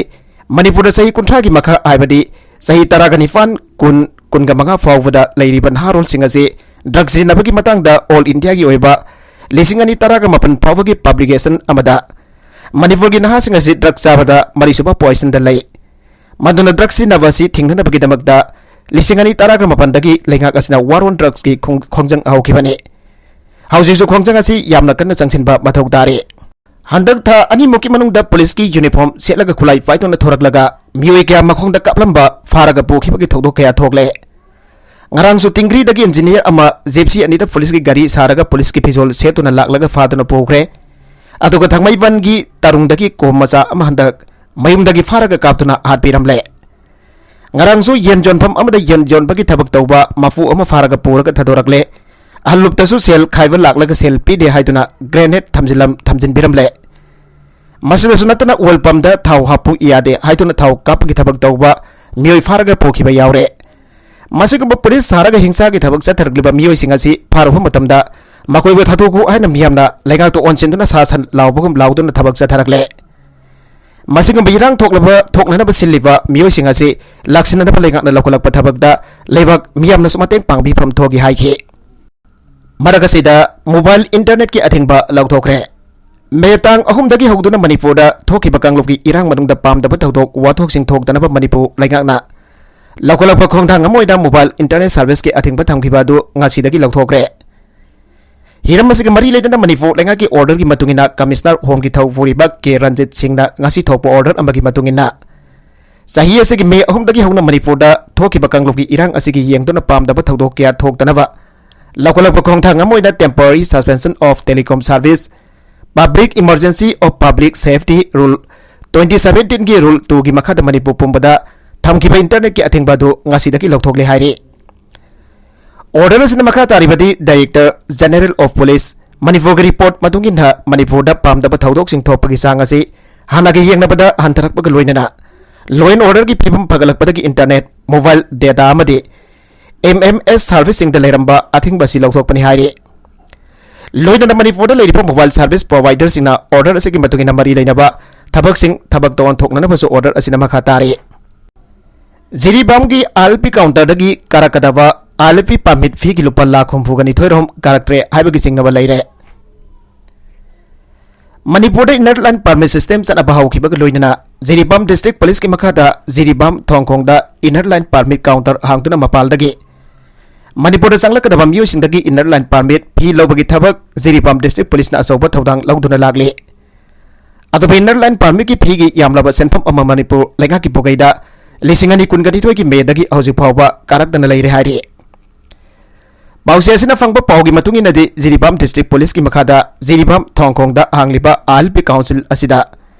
ꯃꯅꯤꯄꯨꯔꯗ ꯆꯍꯤ ꯀꯨꯟꯊ꯭ꯔꯥꯒꯤ ꯃꯈꯥ, ꯍꯥꯏꯕꯗꯤ ꯆꯍꯤ ꯇꯔꯥꯒ ꯅꯤꯄꯥꯟ, ꯀꯨꯟ, ꯀꯨꯟꯒ ꯃꯉꯥ ꯐꯥꯎꯕꯗ ꯂꯩꯔꯤꯕ ꯅꯍꯥꯔꯣꯜꯁꯤꯡ ꯑꯁꯤ drug ꯁꯤꯖꯤꯟꯅꯕꯒꯤ ꯃꯇꯥꯡꯗ all Indiaꯒꯤ ꯑꯣꯏꯕ ꯂꯤꯁꯤꯡ ꯑꯅꯤ ꯇꯔꯥꯒ ꯃꯥꯄꯟ ꯐꯥꯎꯕꯒꯤ publication ꯑꯃꯗ ꯃꯅꯤꯄꯨꯔꯒꯤ ꯅꯍꯥꯁꯤꯡ ꯑꯁꯤ drug ꯆꯥꯕꯗ ꯃꯔꯤꯁꯨꯕ positionꯗ ꯂꯩ꯫ ꯃꯗꯨꯅ drug ꯁꯤꯖꯤꯟꯅꯕ ꯑꯁꯤ ꯊꯤꯡꯅꯅꯕꯒꯤꯗꯃꯛꯇ ꯂꯤꯁꯤꯡ ꯑꯅꯤ ꯇꯔꯥꯒ ꯃꯥꯄꯟꯗꯒꯤ ꯂꯩꯉꯥꯛ ꯑꯁꯤꯅ war on drugsꯀꯤ ꯈꯣꯡ-, ꯈꯣꯡꯖꯪ ꯍꯧꯈꯤꯕꯅꯤ꯫ ꯍꯧꯖꯤꯛꯁꯨ ꯈꯣꯡꯖꯪ ꯑꯁꯤ ꯌꯥꯝꯅ ꯀꯟꯅ ꯆꯪꯁꯤꯟꯕ ꯃꯊꯧ ꯇꯥꯔꯤ꯫ ꯍꯟꯗꯛ ꯊꯥ ꯑꯅꯤꯃꯨꯛꯀꯤ ꯃꯅꯨꯡꯗ ꯄꯨꯂꯤꯁꯀꯤ uniform ꯁꯦꯠꯂꯒ ꯈꯨꯠꯂꯥꯏ ꯄꯥꯏꯗꯨꯅ ꯊꯣꯔꯛꯂꯒ ꯃꯤꯑꯣꯏ ꯀꯌꯥ ꯃꯈꯣꯡꯗ ꯀꯥꯞꯂꯝꯕ ꯐꯥꯔꯒ ꯄꯨꯈꯤꯕꯒꯤ ꯊꯧꯗꯣꯛ ꯀꯌꯥ ꯊꯣꯛꯂꯦ꯫ ꯉꯔꯥꯡꯁꯨ ꯇꯤꯡꯒ꯭ꯔꯤꯗꯒꯤ ꯏꯟꯖꯤꯅꯤꯌꯔ ꯑꯃ ꯖꯤꯞꯁꯤ ꯑꯅꯤꯗ ꯄꯨꯂꯤꯁꯀꯤ ꯒꯥꯔꯤ ꯁꯥꯔꯒ ꯄꯨꯂꯤꯁꯀꯤ ꯐꯤꯖꯣꯜ ꯁꯦꯠꯇꯨꯅ ꯂꯥꯛꯂꯒ ꯐꯥꯗꯨꯅ ꯄꯨꯈ꯭ꯔꯦ꯫ ꯑꯗꯨꯒ ꯊꯥꯡꯃꯩꯕꯟꯒꯤ ꯇꯔꯨꯡꯗꯒꯤ ꯀꯣꯝ ꯃꯆꯥ ꯑꯃ ꯍꯟꯗꯛ ꯃꯌꯨꯝꯗꯒꯤ ꯐꯥꯔꯒ ꯀꯥꯞꯇꯨꯅ ꯍꯥꯠꯄꯤꯔꯝꯂꯦ꯫ ꯉꯔꯥꯡꯁꯨ ꯌꯦꯟ ꯌꯣꯟꯐꯝ ꯑꯃꯗ ꯌꯦꯟ ꯌꯣꯟꯕꯒꯤ ꯊꯕꯛ ꯇꯧꯕ ꯃꯄꯨ ꯑꯃ ꯐꯥꯔꯒ ꯄꯨꯔꯒ ꯊꯥꯗꯣꯔꯛꯂꯦ꯫ ꯑꯍꯜꯂꯨꯞꯇꯁꯨ ꯁꯦꯜ ꯈꯥꯏꯕ ꯂꯥꯛꯂꯒ ꯁꯦꯜ ꯄꯤꯗꯦ ꯍꯥꯏꯗꯨꯅ ꯒ꯭ꯔꯦꯅꯦꯗ ꯊꯝꯖꯤꯜꯂꯝ-, ꯊꯝꯖꯤꯟꯕꯤꯔꯝꯂꯦ꯫ ꯃꯁꯤꯗꯁꯨ ꯅꯠꯇꯅ ꯑꯣꯏꯜ ꯄꯝꯗ ꯊꯥꯎ ꯍꯥꯞꯄꯨ ꯌꯥꯗꯦ ꯍꯥꯏꯗꯨꯅ ꯊꯥꯎ ꯀꯥꯞꯄꯒꯤ ꯊꯕꯛ ꯇꯧꯕ ꯃꯤꯑꯣꯏ ꯐꯥꯔꯒ ꯄꯨꯈꯤꯕ ꯌꯥꯎꯔꯦ꯫ ꯃꯁꯤꯒꯨꯝꯕ ꯄꯨꯂꯤꯁ ꯁꯥꯔꯒ ꯍꯤꯡꯁꯥꯒꯤ ꯊꯕꯛ ꯆꯠꯊꯔꯛꯂꯤꯕ ꯃꯤꯑꯣꯏꯁꯤꯡ ꯑꯁꯤ ꯐꯥꯔꯨꯕ ꯃꯇꯝꯗ ꯃꯈꯣꯏꯕꯨ ꯊꯥꯗꯣꯛꯈꯣ ꯍꯥꯏꯅ ꯃꯤꯌꯥꯝꯅ ꯂꯩꯉꯥꯛꯇ ꯑꯣꯟꯁꯤꯟꯗꯨꯅ ꯁꯥ ꯁꯟ ꯂꯥꯎꯕꯒꯨꯝ ꯂꯥꯎꯗꯨꯅ ꯊꯕꯛ ꯆꯠꯊꯔꯛꯂꯦ꯫ ꯃꯁꯤꯒꯨꯝꯕ ꯏꯔꯥꯡ ꯊꯣꯛꯂꯕ, ꯊꯣꯛꯅꯅꯕ ꯁꯤꯜꯂꯤꯕ ꯃꯤꯑꯣꯏꯁꯤꯡ ꯑꯁꯤ ꯂꯥꯛꯁꯤꯟꯅꯅꯕ ꯂꯩꯉꯥꯛꯅ ꯂꯧꯈꯠꯂꯛꯄ ꯊꯕꯛꯇ ꯂꯩꯕꯥꯛ ꯃꯤꯌꯥꯝꯅꯁꯨ ꯃꯇꯦꯡ ꯄꯥꯡꯕꯤꯐꯝ ꯊꯣꯛꯏ ꯍꯥꯏꯈꯤ꯫ ꯃꯔꯛ ꯑꯁꯤꯗ ꯃꯣꯕꯥꯏꯜ ꯏꯟꯇꯔꯅꯦꯠꯀꯤ ꯑꯊꯤꯡꯕ ꯂꯧꯊꯣꯛꯈ꯭ꯔꯦ꯫ ꯃꯦ ꯇꯥꯡ ꯑꯍꯨꯝꯗꯒꯤ ꯍꯧꯗꯨꯅ ꯃꯅꯤꯄꯨꯔꯗ ꯊꯣꯛꯈꯤꯕ ꯀꯥꯡꯂꯨꯞꯀꯤ ꯏꯔꯥꯡ ꯃꯅꯨꯡꯗ ꯄꯥꯝꯗꯕ ꯊꯧꯗꯣꯛ ꯋꯥꯊꯣꯛꯁꯤꯡ ꯊꯣꯛꯇꯅꯕ ꯃꯅꯤꯄꯨꯔ ꯂꯩꯉꯥꯛꯅ ꯂꯧꯈꯠꯂꯛꯄ ꯈꯣꯡꯊꯥꯡ ꯑꯃ ꯑꯣꯏꯅ ꯃꯣꯕꯥꯏꯜ ꯏꯟꯇꯔꯅꯦꯠ ꯁꯥꯔꯚꯤꯁꯀꯤ ꯑꯊꯤꯡꯕ ꯊꯝꯈꯤꯕ ꯑꯗꯨ ꯉꯁꯤꯗꯒꯤ ꯂꯧꯊꯣꯛꯈ꯭ꯔꯦ꯫ ꯍꯤꯔꯝ ꯑꯁꯤꯒ ꯃꯔꯤ ꯂꯩꯅꯅ ꯃꯅꯤꯄꯨꯔ ꯂꯩꯉꯥꯛꯀꯤ ꯑꯣꯔꯗꯔꯒꯤ ꯃꯇꯨꯡ ꯏꯟꯅ ꯀꯃꯤꯁꯅꯔ ꯍꯣꯝꯒꯤ ꯊꯧ ꯄꯨꯔꯤꯕ ꯀꯦ ꯔꯟꯖꯤꯠ ꯁꯤꯡꯅ ꯉꯁꯤ ꯊꯣꯛꯄ ꯑꯣꯔꯗꯔ ꯑꯃꯒꯤ ꯃꯇꯨꯡ ꯏꯟꯅ ꯆꯍꯤ ꯑꯁꯤꯒꯤ ꯃꯦ ꯑꯍꯨꯝꯗꯒꯤ ꯍꯧꯅ ꯃꯅꯤꯄꯨꯔꯗ ꯊꯣꯛꯈꯤꯕ ꯀꯥꯡꯂꯨꯞꯀꯤ ꯏꯔꯥꯡ ꯑꯁꯤꯒꯤ ꯌꯦꯡꯗꯨꯅ ꯄꯥꯝꯗꯕ ꯊꯧꯗꯣꯛ ꯀꯌꯥ ꯊꯣꯛꯇꯅꯕ ꯂꯧꯈꯠꯂꯛꯄ ꯈꯣꯡꯊꯥꯡ ꯑꯃ ꯑꯣꯏꯅ temporary suspension of telecom service, public emergency of public safety rule twenty seventeenꯒꯤ rule twoꯒꯤ ꯃꯈꯥꯗ ꯃꯅꯤꯄꯨꯔ ꯄꯨꯝꯕꯗ ꯊꯝꯈꯤꯕ ꯏꯟꯇꯔꯅꯦꯠꯀꯤ ꯑꯊꯤꯡꯕ ꯑꯗꯨ ꯉꯁꯤꯗꯒꯤ ꯂꯧꯊꯣꯛꯂꯦ ꯍꯥꯏꯔꯤ꯫ ꯑꯣꯔꯗꯔ ꯑꯁꯤꯅ ꯃꯈꯥ ꯇꯥꯔꯤꯕꯗꯤ Director General of Police ꯃꯅꯤꯄꯨꯔꯒꯤ ꯔꯤꯄꯣꯔꯠ ꯃꯇꯨꯡ ꯏꯟꯅ ꯃꯅꯤꯄꯨꯔꯗ ꯄꯥꯝꯗꯕ ꯊꯧꯗꯣꯛꯁꯤꯡ ꯊꯣꯛꯄꯒꯤ ꯆꯥꯡ ꯑꯁꯤ ꯍꯥꯟꯅꯒ ꯌꯦꯡꯅꯕꯗ ꯍꯟꯊꯔꯛꯄꯒ ꯂꯣꯏꯅꯅ law and orderꯒꯤ ꯐꯤꯕꯝ ꯐꯒꯠꯂꯛꯄꯗꯒꯤ ꯏꯟꯇꯔꯅꯦꯠ, ꯃꯣꯕꯥꯏꯜ ꯗꯦꯇꯥ ꯑꯃꯗꯤ ꯑꯦꯝ ꯑꯦꯝ ꯑꯦꯁ ꯁꯥꯔꯚꯤꯁꯁꯤꯡꯗ ꯂꯩꯔꯝꯕ ꯑꯊꯤꯡꯕ ꯑꯁꯤ ꯂꯧꯊꯣꯛꯄꯅꯤ ꯍꯥꯏꯔꯤ꯫ ꯂꯣꯏꯅꯅ ꯃꯅꯤꯄꯨꯔꯗ ꯂꯩꯔꯤꯕ ꯃꯣꯕꯥꯏꯜ ꯁꯥꯔꯚꯤꯁ ꯄ꯭ꯔꯣꯚꯥꯏꯗꯔꯁꯤꯡꯅ ꯑꯣꯔꯗꯔ ꯑꯁꯤꯒꯤ ꯃꯇꯨꯡ ꯏꯟꯅ ꯃꯔꯤ ꯂꯩꯅꯕ ꯊꯕꯛꯁꯤꯡ ꯊꯕꯛꯇ ꯑꯣꯟꯊꯣꯛꯅꯅꯕꯁꯨ ꯑꯣꯔꯗꯔ ꯑꯁꯤꯅ ꯃꯈꯥ ꯇꯥꯔꯤ꯫ ꯖꯤꯔꯤꯕꯥꯝꯒꯤ ꯑꯥꯔ ꯑꯦꯜ ꯄꯤ ꯀꯥꯎꯟꯇꯔꯗꯒꯤ ꯀꯥꯔꯛꯀꯗꯕ ꯑꯥꯔ ꯑꯦꯜ ꯄꯤ ꯄꯥꯔꯃꯤꯠ ꯐꯤꯒꯤ ꯂꯨꯄꯥ ꯂꯥꯈ ꯍꯨꯝꯐꯨꯒ ꯅꯤꯊꯣꯏ ꯔꯣꯝ ꯀꯥꯔꯛꯇ꯭ꯔꯦ ꯍꯥꯏꯕꯒꯤ ꯆꯤꯡꯅꯕ ꯂꯩꯔꯦ꯫ ꯃꯅꯤꯄꯨꯔꯗ ꯏꯟꯅꯔ ꯂꯥꯏꯟ ꯄꯥꯔꯃꯤꯠ ꯁꯤꯁꯇꯦꯝ ꯆꯠꯅꯕ ꯍꯧꯈꯤꯕꯒ ꯂꯣꯏꯅꯅ ꯖꯤꯔꯤꯕꯥꯝ ꯗꯤꯁꯇ꯭ꯔꯤꯛ ꯄꯨꯂꯤꯁꯀꯤ ꯃꯈꯥꯗ ꯖꯤꯔꯤꯕꯥꯝ ꯊꯣꯡꯈꯣꯡꯗ ꯏꯟꯅꯔ ꯂꯥꯏꯟ ꯄꯥꯔꯃꯤꯠ ꯀꯥꯎꯟꯇꯔ ꯍꯥꯡꯗꯨꯅ ꯃꯄꯥꯜꯗꯒꯤ ꯃꯅꯤꯄꯨꯔꯗ ꯆꯪꯂꯛꯀꯗꯕ ꯃꯤꯑꯣꯏꯁꯤꯡꯗꯒꯤ ꯏꯟꯅꯔ ꯂꯥꯏꯟ ꯄꯥꯔꯃꯤꯠ ꯐꯤ ꯂꯧꯕꯒꯤ ꯊꯕꯛ ꯖꯤꯔꯤꯕꯥꯝ ꯗꯤꯁꯇ꯭ꯔꯤꯛ ꯄꯨꯂꯤꯁꯅ ꯑꯆꯧꯕ ꯊꯧꯗꯥꯡ ꯂꯧꯗꯨꯅ ꯂꯥꯛꯂꯤ꯫ ꯑꯗꯨꯕꯨ ꯏꯟꯅꯔ ꯂꯥꯏꯟ ꯄꯥꯔꯃꯤꯠꯀꯤ ꯐꯤꯒꯤ ꯌꯥꯝꯂꯕ ꯁꯦꯟꯐꯝ ꯑꯃ ꯃꯅꯤꯄꯨꯔ ꯂꯩꯉꯥꯛꯀꯤ ꯄꯨꯒꯩꯗ ꯂꯤꯁꯤꯡ ꯑꯅꯤ ꯀꯨꯟꯒ ꯅꯤꯊꯣꯏꯒꯤ ꯃꯦꯗꯒꯤ ꯍꯧꯖꯤꯛ ꯐꯥꯎꯕ ꯀꯥꯔꯛꯇꯅ ꯂꯩꯔꯦ ꯍꯥꯏꯔꯤ꯫ ꯄꯥꯎꯆꯦ ꯑꯁꯤꯅ ꯐꯪꯕ ꯄꯥꯎꯒꯤ ꯃꯇꯨꯡ ꯏꯟꯅꯗꯤ, ꯖꯤꯔꯤꯕꯥꯝ District Police ꯀꯤ ꯃꯈꯥꯗ ꯖꯤꯔꯤꯕꯥꯝ ꯊꯣꯡꯈꯣꯡꯗ ꯍꯥꯡꯂꯤꯕ ILP Council ꯑꯁꯤꯗ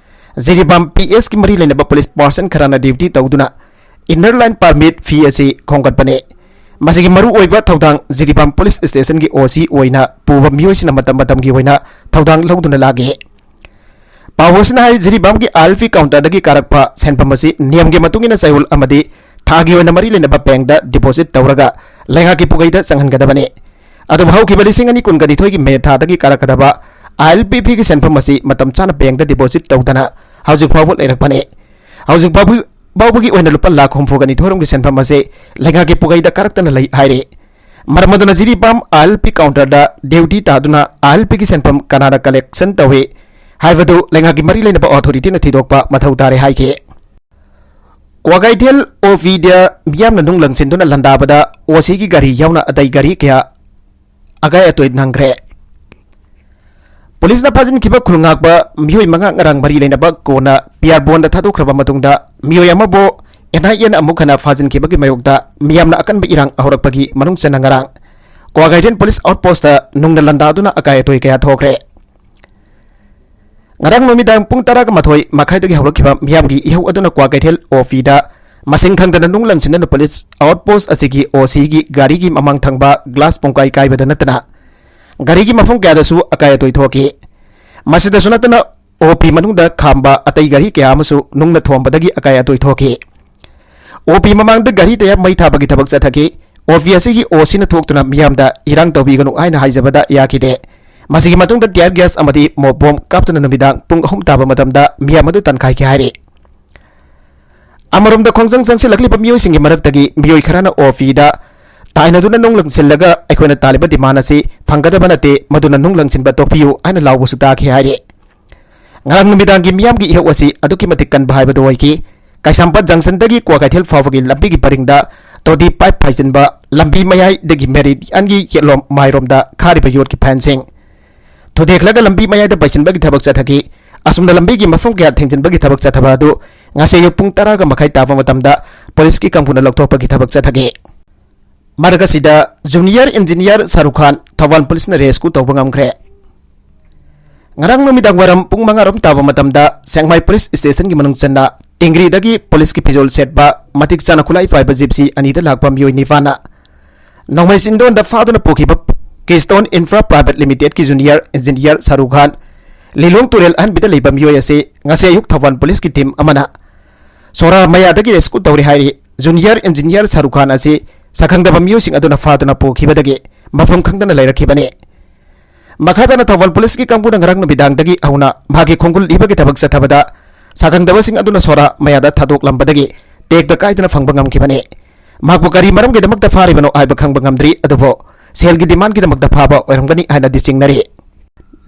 ꯖꯤꯔꯤꯕꯥꯝ PS ꯀꯤ ꯃꯔꯤ ꯂꯩꯅꯕ police person ꯈꯔꯅ duty ꯇꯧꯗꯨꯅ Inner Line Permit fee ꯑꯁꯤ ꯈꯣꯝꯒꯠꯄꯅꯤ꯫ ꯃꯁꯤꯒꯤ ꯃꯔꯨꯑꯣꯏꯕ ꯊꯧꯗꯥꯡ ꯖꯤꯔꯤꯕꯥꯝ Police Station ꯒꯤ OC ꯑꯣꯏꯅ ꯄꯨꯕ ꯃꯤꯑꯣꯏꯁꯤꯅ ꯃꯇꯝ ꯃꯇꯝꯒꯤ ꯑꯣꯏꯅ ꯊꯧꯗꯥꯡ ꯂꯧꯗꯨꯅ ꯂꯥꯛꯂꯤ꯫ ꯄꯥꯎ ꯑꯁꯤꯅ ꯍꯥꯏ, ꯖꯤꯔꯤꯕꯥꯝꯒꯤ ILP counter ꯗꯒꯤ ꯀꯥꯔꯛꯄ ꯁꯦꯟꯐꯝ ꯑꯁꯤ ꯅꯤꯌꯝꯒꯤ ꯃꯇꯨꯡ ꯏꯟꯅ ꯆꯌꯣꯜ ꯑꯃꯗꯤ ꯊꯥꯒꯤ ꯑꯣꯏꯅ ꯃꯔꯤ ꯂꯩꯅꯕ bank ꯗ deposit ꯇꯧꯔꯒ ꯂꯩꯉꯥꯛꯀꯤ ꯄꯨꯒꯩꯗ ꯆꯪꯍꯟꯒꯗꯕꯅꯤ꯫ ꯑꯗꯨꯕꯨ ꯍꯧꯈꯤꯕ ꯂꯤꯁꯤꯡ ꯑꯅꯤ ꯀꯨꯟꯒ ꯅꯤꯊꯣꯏꯒꯤ May ꯊꯥꯗꯒꯤ ꯀꯥꯔꯛꯀꯗꯕ ILP fee ꯒꯤ ꯁꯦꯟꯐꯝ ꯑꯁꯤ ꯃꯇꯝ ꯆꯥꯅ bank ꯗ deposit ꯇꯧꯗꯅ ꯍꯧꯖꯤꯛ ꯐꯥꯎꯕ ꯂꯩꯔꯛꯄꯅꯤ꯫ ꯍꯧꯖꯤꯛ ꯐꯥꯎꯕ, ꯐꯥꯎꯕꯒꯤ ꯑꯣꯏꯅ ꯂꯨꯄꯥ ꯂꯥꯈ ꯍꯨꯝꯐꯨꯒ ꯅꯤꯊꯣꯏ ꯔꯣꯝꯒꯤ ꯁꯦꯟꯐꯝ ꯑꯁꯤ ꯂꯩꯉꯥꯛꯀꯤ ꯄꯨꯒꯩꯗ ꯀꯥꯔꯛꯇꯅ ꯂꯩ ꯍꯥꯏꯔꯤ꯫ ꯃꯔꯝ ꯑꯗꯨꯅ ꯖꯤꯔꯤꯕꯥꯝ ILP counter ꯗ duty ꯇꯥꯗꯨꯅ ILP ꯒꯤ ꯁꯦꯟꯐꯝ ꯀꯅꯥꯅ collection ꯇꯧꯏ ꯍꯥꯏꯕꯗꯨ ꯂꯩꯉꯥꯛꯀꯤ ꯃꯔꯤ ꯂꯩꯅꯕ authority ꯅ ꯊꯤꯗꯣꯛꯄ ꯃꯊꯧ ꯇꯥꯔꯦ ꯍꯥꯏꯈꯤ꯫ ꯀ꯭ꯋꯥꯀꯩꯊꯦꯜ OP ꯗ ꯃꯤꯌꯥꯝꯅ ꯅꯨꯡ ꯂꯪꯁꯤꯟꯗꯨꯅ ꯂꯥꯟꯗꯥꯕꯗ OC ꯒꯤ ꯒꯥꯔꯤ ꯌꯥꯎꯅ ꯑꯇꯩ ꯒꯥꯔꯤ ꯀꯌꯥ ꯑꯀꯥꯏ ꯑꯇꯣꯏ ꯅꯪꯈ꯭ꯔꯦ꯫ ꯄꯨꯂꯤꯁꯅ ꯐꯥꯖꯤꯟꯈꯤꯕ ꯈꯨꯜ ꯉꯥꯛꯄ ꯃꯤꯑꯣꯏ ꯃꯉꯥ ꯉꯔꯥꯡ ꯃꯔꯤ ꯂꯩꯅꯕ ꯀꯣꯟꯅ ꯄꯤꯌꯥꯔꯕꯣꯟꯗ ꯊꯥꯗꯣꯛꯈ꯭ꯔꯕ ꯃꯇꯨꯡꯗ, ꯃꯤꯑꯣꯏ ꯑꯃꯕꯨ NIA ꯅ ꯑꯃꯨꯛ ꯍꯟꯅ ꯐꯥꯖꯤꯟꯈꯤꯕꯒꯤ ꯃꯥꯌꯣꯛꯇ ꯃꯤꯌꯥꯝꯅ ꯑꯀꯟꯕ ꯏꯔꯥꯡ ꯍꯧꯔꯛꯄꯒꯤ ꯃꯅꯨꯡ ꯆꯟꯅ ꯉꯔꯥꯡ ꯀ꯭ꯋꯥꯀꯩꯊꯦꯜ police outpost ꯇ ꯅꯨꯡꯅ ꯂꯥꯟꯗꯥꯗꯨꯅ ꯑꯀꯥꯏ ꯑꯇꯣꯏ ꯀꯌꯥ ꯊꯣꯛꯈ꯭ꯔꯦ꯫ ꯉꯔꯥꯡ ꯅꯨꯃꯤꯗꯥꯡ ꯄꯨꯡ ꯇꯔꯥꯒ ꯃꯥꯊꯣꯏ ꯃꯈꯥꯏꯗꯒꯤ ꯍꯧꯔꯛꯈꯤꯕ ꯃꯤꯌꯥꯝꯒꯤ ꯏꯍꯧ ꯑꯗꯨꯅ ꯀ꯭ꯋꯥꯀꯩꯊꯦꯜ OP ꯗ ꯃꯁꯤꯡ ꯈꯪꯗꯅ ꯅꯨꯡ ꯂꯪꯁꯤꯟꯗꯨꯅ police outpost ꯑꯁꯤꯒꯤ OC ꯒꯤ ꯒꯥꯔꯤꯒꯤ ꯃꯃꯥꯡ ꯊꯪꯕ glass ꯄꯨꯡꯀꯥꯏ ꯀꯥꯏꯕꯗ ꯅꯠꯇꯅ ꯒꯥꯔꯤꯒꯤ ꯃꯐꯝ ꯀꯌꯥꯗꯁꯨ ꯑꯀꯥꯏ ꯑꯇꯣꯏ ꯊꯣꯛꯈꯤ꯫ ꯃꯁꯤꯗꯁꯨ ꯅꯠꯇꯅ, OP ꯃꯅꯨꯡꯗ ꯈꯥꯝꯕ ꯑꯇꯩ ꯒꯥꯔꯤ ꯀꯌꯥ ꯑꯃꯁꯨ ꯅꯨꯡꯅ ꯊꯣꯝꯕꯗꯒꯤ ꯑꯀꯥꯏ ꯑꯇꯣꯏ ꯊꯣꯛꯈꯤ꯫ OP ꯃꯃꯥꯡꯗ ꯒꯥꯔꯤ ꯇꯌꯥꯔ ꯃꯩ ꯊꯥꯕꯒꯤ ꯊꯕꯛ ꯆꯠꯊꯈꯤ꯫ OP ꯑꯁꯤꯒꯤ OC ꯅ ꯊꯣꯛꯇꯨꯅ ꯃꯤꯌꯥꯝꯗ ꯏꯔꯥꯡ ꯇꯧꯕꯤꯒꯅꯨ ꯍꯥꯏꯅ ꯍꯥꯏꯖꯕꯗ ꯌꯥꯈꯤꯗꯦ꯫ ꯃꯁꯤꯒꯤ ꯃꯇꯨꯡꯗ tear gas ꯑꯃꯗꯤ ꯃꯣꯞ ꯕꯣꯝ ꯀꯥꯞꯇꯨꯅ ꯅꯨꯃꯤꯗꯥꯡ ꯄꯨꯡ ꯑꯍꯨꯝ ꯇꯥꯕ ꯃꯇꯝꯗ ꯃꯤꯌꯥꯝ ꯑꯗꯨ ꯇꯥꯟꯈꯥꯏꯈꯤ ꯍꯥꯏꯔꯤ꯫ ꯑꯃꯔꯣꯝꯗ, ꯈꯣꯡꯖꯪ ꯆꯪꯁꯤꯜꯂꯛꯂꯤꯕ ꯃꯤꯑꯣꯏꯁꯤꯡꯒꯤ ꯃꯔꯛꯇꯒꯤ ꯃꯤꯑꯣꯏ ꯈꯔꯅ OP ꯗ ꯇꯥꯏꯅꯗꯨꯅ ꯅꯨꯡ ꯂꯪꯁꯤꯜꯂꯒ ꯑꯩꯈꯣꯏꯅ ꯇꯥꯜꯂꯤꯕ demand ꯑꯁꯤ ꯐꯪꯒꯗꯕ ꯅꯠꯇꯦ, ꯃꯗꯨꯅ ꯅꯨꯡ ꯂꯪꯁꯤꯟꯕ ꯇꯣꯛꯄꯤꯌꯨ ꯍꯥꯏꯅ ꯂꯥꯎꯕꯁꯨ ꯇꯥꯈꯤ ꯍꯥꯏꯔꯤ꯫ ꯉꯔꯥꯡ ꯅꯨꯃꯤꯗꯥꯡꯒꯤ ꯃꯤꯌꯥꯝꯒꯤ ꯏꯍꯧ ꯑꯁꯤ ꯑꯗꯨꯛꯀꯤ ꯃꯇꯤꯛ ꯀꯟꯕ ꯍꯥꯏꯕꯗꯨ ꯑꯣꯏꯈꯤ꯫ ꯀꯩꯁꯥꯝꯄꯥꯠ junction ꯗꯒꯤ ꯀ꯭ꯋꯥꯀꯩꯊꯦꯜ ꯐꯥꯎꯕꯒꯤ ꯂꯝꯕꯤꯒꯤ ꯄꯔꯤꯡꯗ ꯇꯣꯇꯤ pipe ꯄꯥꯏꯁꯤꯟꯕ, ꯂꯝꯕꯤ ꯃꯌꯥꯏꯗꯒꯤ Meridian ꯒꯤ ꯌꯦꯠꯂꯣꯝ ꯃꯥꯏꯔꯣꯝꯗ ꯈꯥꯔꯤꯕ ꯌꯣꯠꯀꯤ fence ꯁꯤꯡ ꯊꯨꯗꯦꯛꯂꯒ ꯂꯝꯕꯤ ꯃꯌꯥꯏꯗ ꯄꯥꯏꯁꯤꯟꯕꯒꯤ ꯊꯕꯛ ꯆꯠꯊꯈꯤ꯫ ꯑꯁꯨꯝꯅ ꯂꯝꯕꯤꯒꯤ ꯃꯐꯝ ꯀꯌꯥ ꯊꯤꯡꯖꯤꯟꯕꯒꯤ ꯊꯕꯛ ꯆꯠꯊꯕ ꯑꯗꯨ ꯉꯁꯤ ꯑꯌꯨꯛ ꯄꯨꯡ ꯇꯔꯥꯒ ꯃꯈꯥꯏ ꯇꯥꯕ ꯃꯇꯝꯗ ꯄꯨꯂꯤꯁꯀꯤ ꯀꯥꯡꯕꯨꯅ ꯂꯧꯊꯣꯛꯄꯒꯤ ꯊꯕꯛ ꯆꯠꯊꯈꯤ꯫ ꯃꯔꯛ ꯑꯁꯤꯗ Junior Engineer ꯁꯥꯔꯨꯈ ꯈꯥꯟ ꯊꯧꯕꯥꯜ ꯄꯨꯂꯤꯁꯅ rescue ꯇꯧꯕ ꯉꯝꯈ꯭ꯔꯦ꯫ ꯉꯔꯥꯡ ꯅꯨꯃꯤꯗꯥꯡ ꯋꯥꯏꯔꯝ ꯄꯨꯡ ꯃꯉꯥ ꯔꯣꯝ ꯇꯥꯕ ꯃꯇꯝꯗ ꯁꯦꯡꯃꯥꯏ ꯄꯨꯂꯤꯁ ꯁ꯭ꯇꯦꯁꯟꯒꯤ ꯃꯅꯨꯡ ꯆꯟꯅ ꯇꯦꯡꯒ꯭ꯔꯤꯗꯒꯤ ꯄꯨꯂꯤꯁꯀꯤ ꯐꯤꯖꯣꯜ ꯁꯦꯠꯄ, ꯃꯇꯤꯛ ꯆꯥꯅ ꯈꯨꯠꯂꯥꯏ ꯄꯥꯏꯕ ꯖꯤꯞꯁꯤ ꯑꯅꯤꯗ ꯂꯥꯛꯄ ꯃꯤꯑꯣꯏ ꯅꯤꯄꯥꯟꯅ ꯅꯣꯡꯃꯩ ꯆꯤꯟꯗꯣꯟꯗ ꯐꯥꯗꯨꯅ ꯄꯨꯈꯤꯕ Keystone Infra Private Limitedꯀꯤ Junior Engineer ꯁꯥꯔꯨꯈ ꯈꯥꯟ ꯂꯤꯂꯣꯡ ꯇꯨꯔꯦꯜ ꯑꯍꯟꯕꯤꯗ ꯂꯩꯕ ꯃꯤꯑꯣꯏ ꯑꯁꯤ ꯉꯁꯤ ꯑꯌꯨꯛ ꯊꯧꯕꯥꯜ ꯄꯨꯂꯤꯁꯀꯤ team ꯑꯃꯅ ꯁꯣꯔꯥ ꯃꯌꯥꯗꯒꯤ rescue ꯇꯧꯔꯦ ꯍꯥꯏꯔꯤ꯫ Junior Engineer ꯁꯥꯔꯨꯈ ꯈꯥꯟ ꯑꯁꯤ ꯁꯛꯈꯪꯗꯕ ꯃꯤꯑꯣꯏꯁꯤꯡ ꯑꯗꯨꯅ ꯐꯥꯗꯨꯅ ꯄꯨꯈꯤꯕꯗꯒꯤ ꯃꯐꯝ ꯈꯪꯗꯅ ꯂꯩꯔꯛꯈꯤꯕꯅꯤ꯫ ꯃꯈꯥ ꯇꯥꯅ ꯊꯧꯕꯥꯜ ꯄꯨꯂꯤꯁꯀꯤ ꯀꯥꯡꯕꯨꯅ ꯉꯔꯥꯡ ꯅꯨꯃꯤꯗꯥꯡꯗꯒꯤ ꯍꯧꯅ ꯃꯍꯥꯛꯀꯤ ꯈꯣꯡꯒꯨꯜ ꯂꯤꯕꯒꯤ ꯊꯕꯛ ꯆꯠꯊꯕꯗ ꯁꯛꯈꯪꯗꯕꯁꯤꯡ ꯑꯗꯨꯅ ꯁꯣꯔꯥ ꯃꯌꯥꯗ ꯊꯥꯗꯣꯛꯂꯝꯕꯗꯒꯤ ꯇꯦꯛꯇ ꯀꯥꯏꯗꯅ ꯐꯪꯕ ꯉꯝꯈꯤꯕꯅꯤ꯫ ꯃꯍꯥꯛꯄꯨ ꯀꯔꯤ ꯃꯔꯝꯒꯤꯗꯃꯛꯇ ꯐꯥꯔꯤꯕꯅꯣ ꯍꯥꯏꯕ ꯈꯪꯕ ꯉꯝꯗ꯭ꯔꯤ, ꯑꯗꯨꯕꯨ ꯁꯦꯜꯒꯤ demandꯀꯤꯗꯃꯛꯇ ꯐꯥꯕ ꯑꯣꯏꯔꯝꯒꯅꯤ ꯍꯥꯏꯅꯗꯤ ꯆꯤꯡꯅꯔꯤ꯫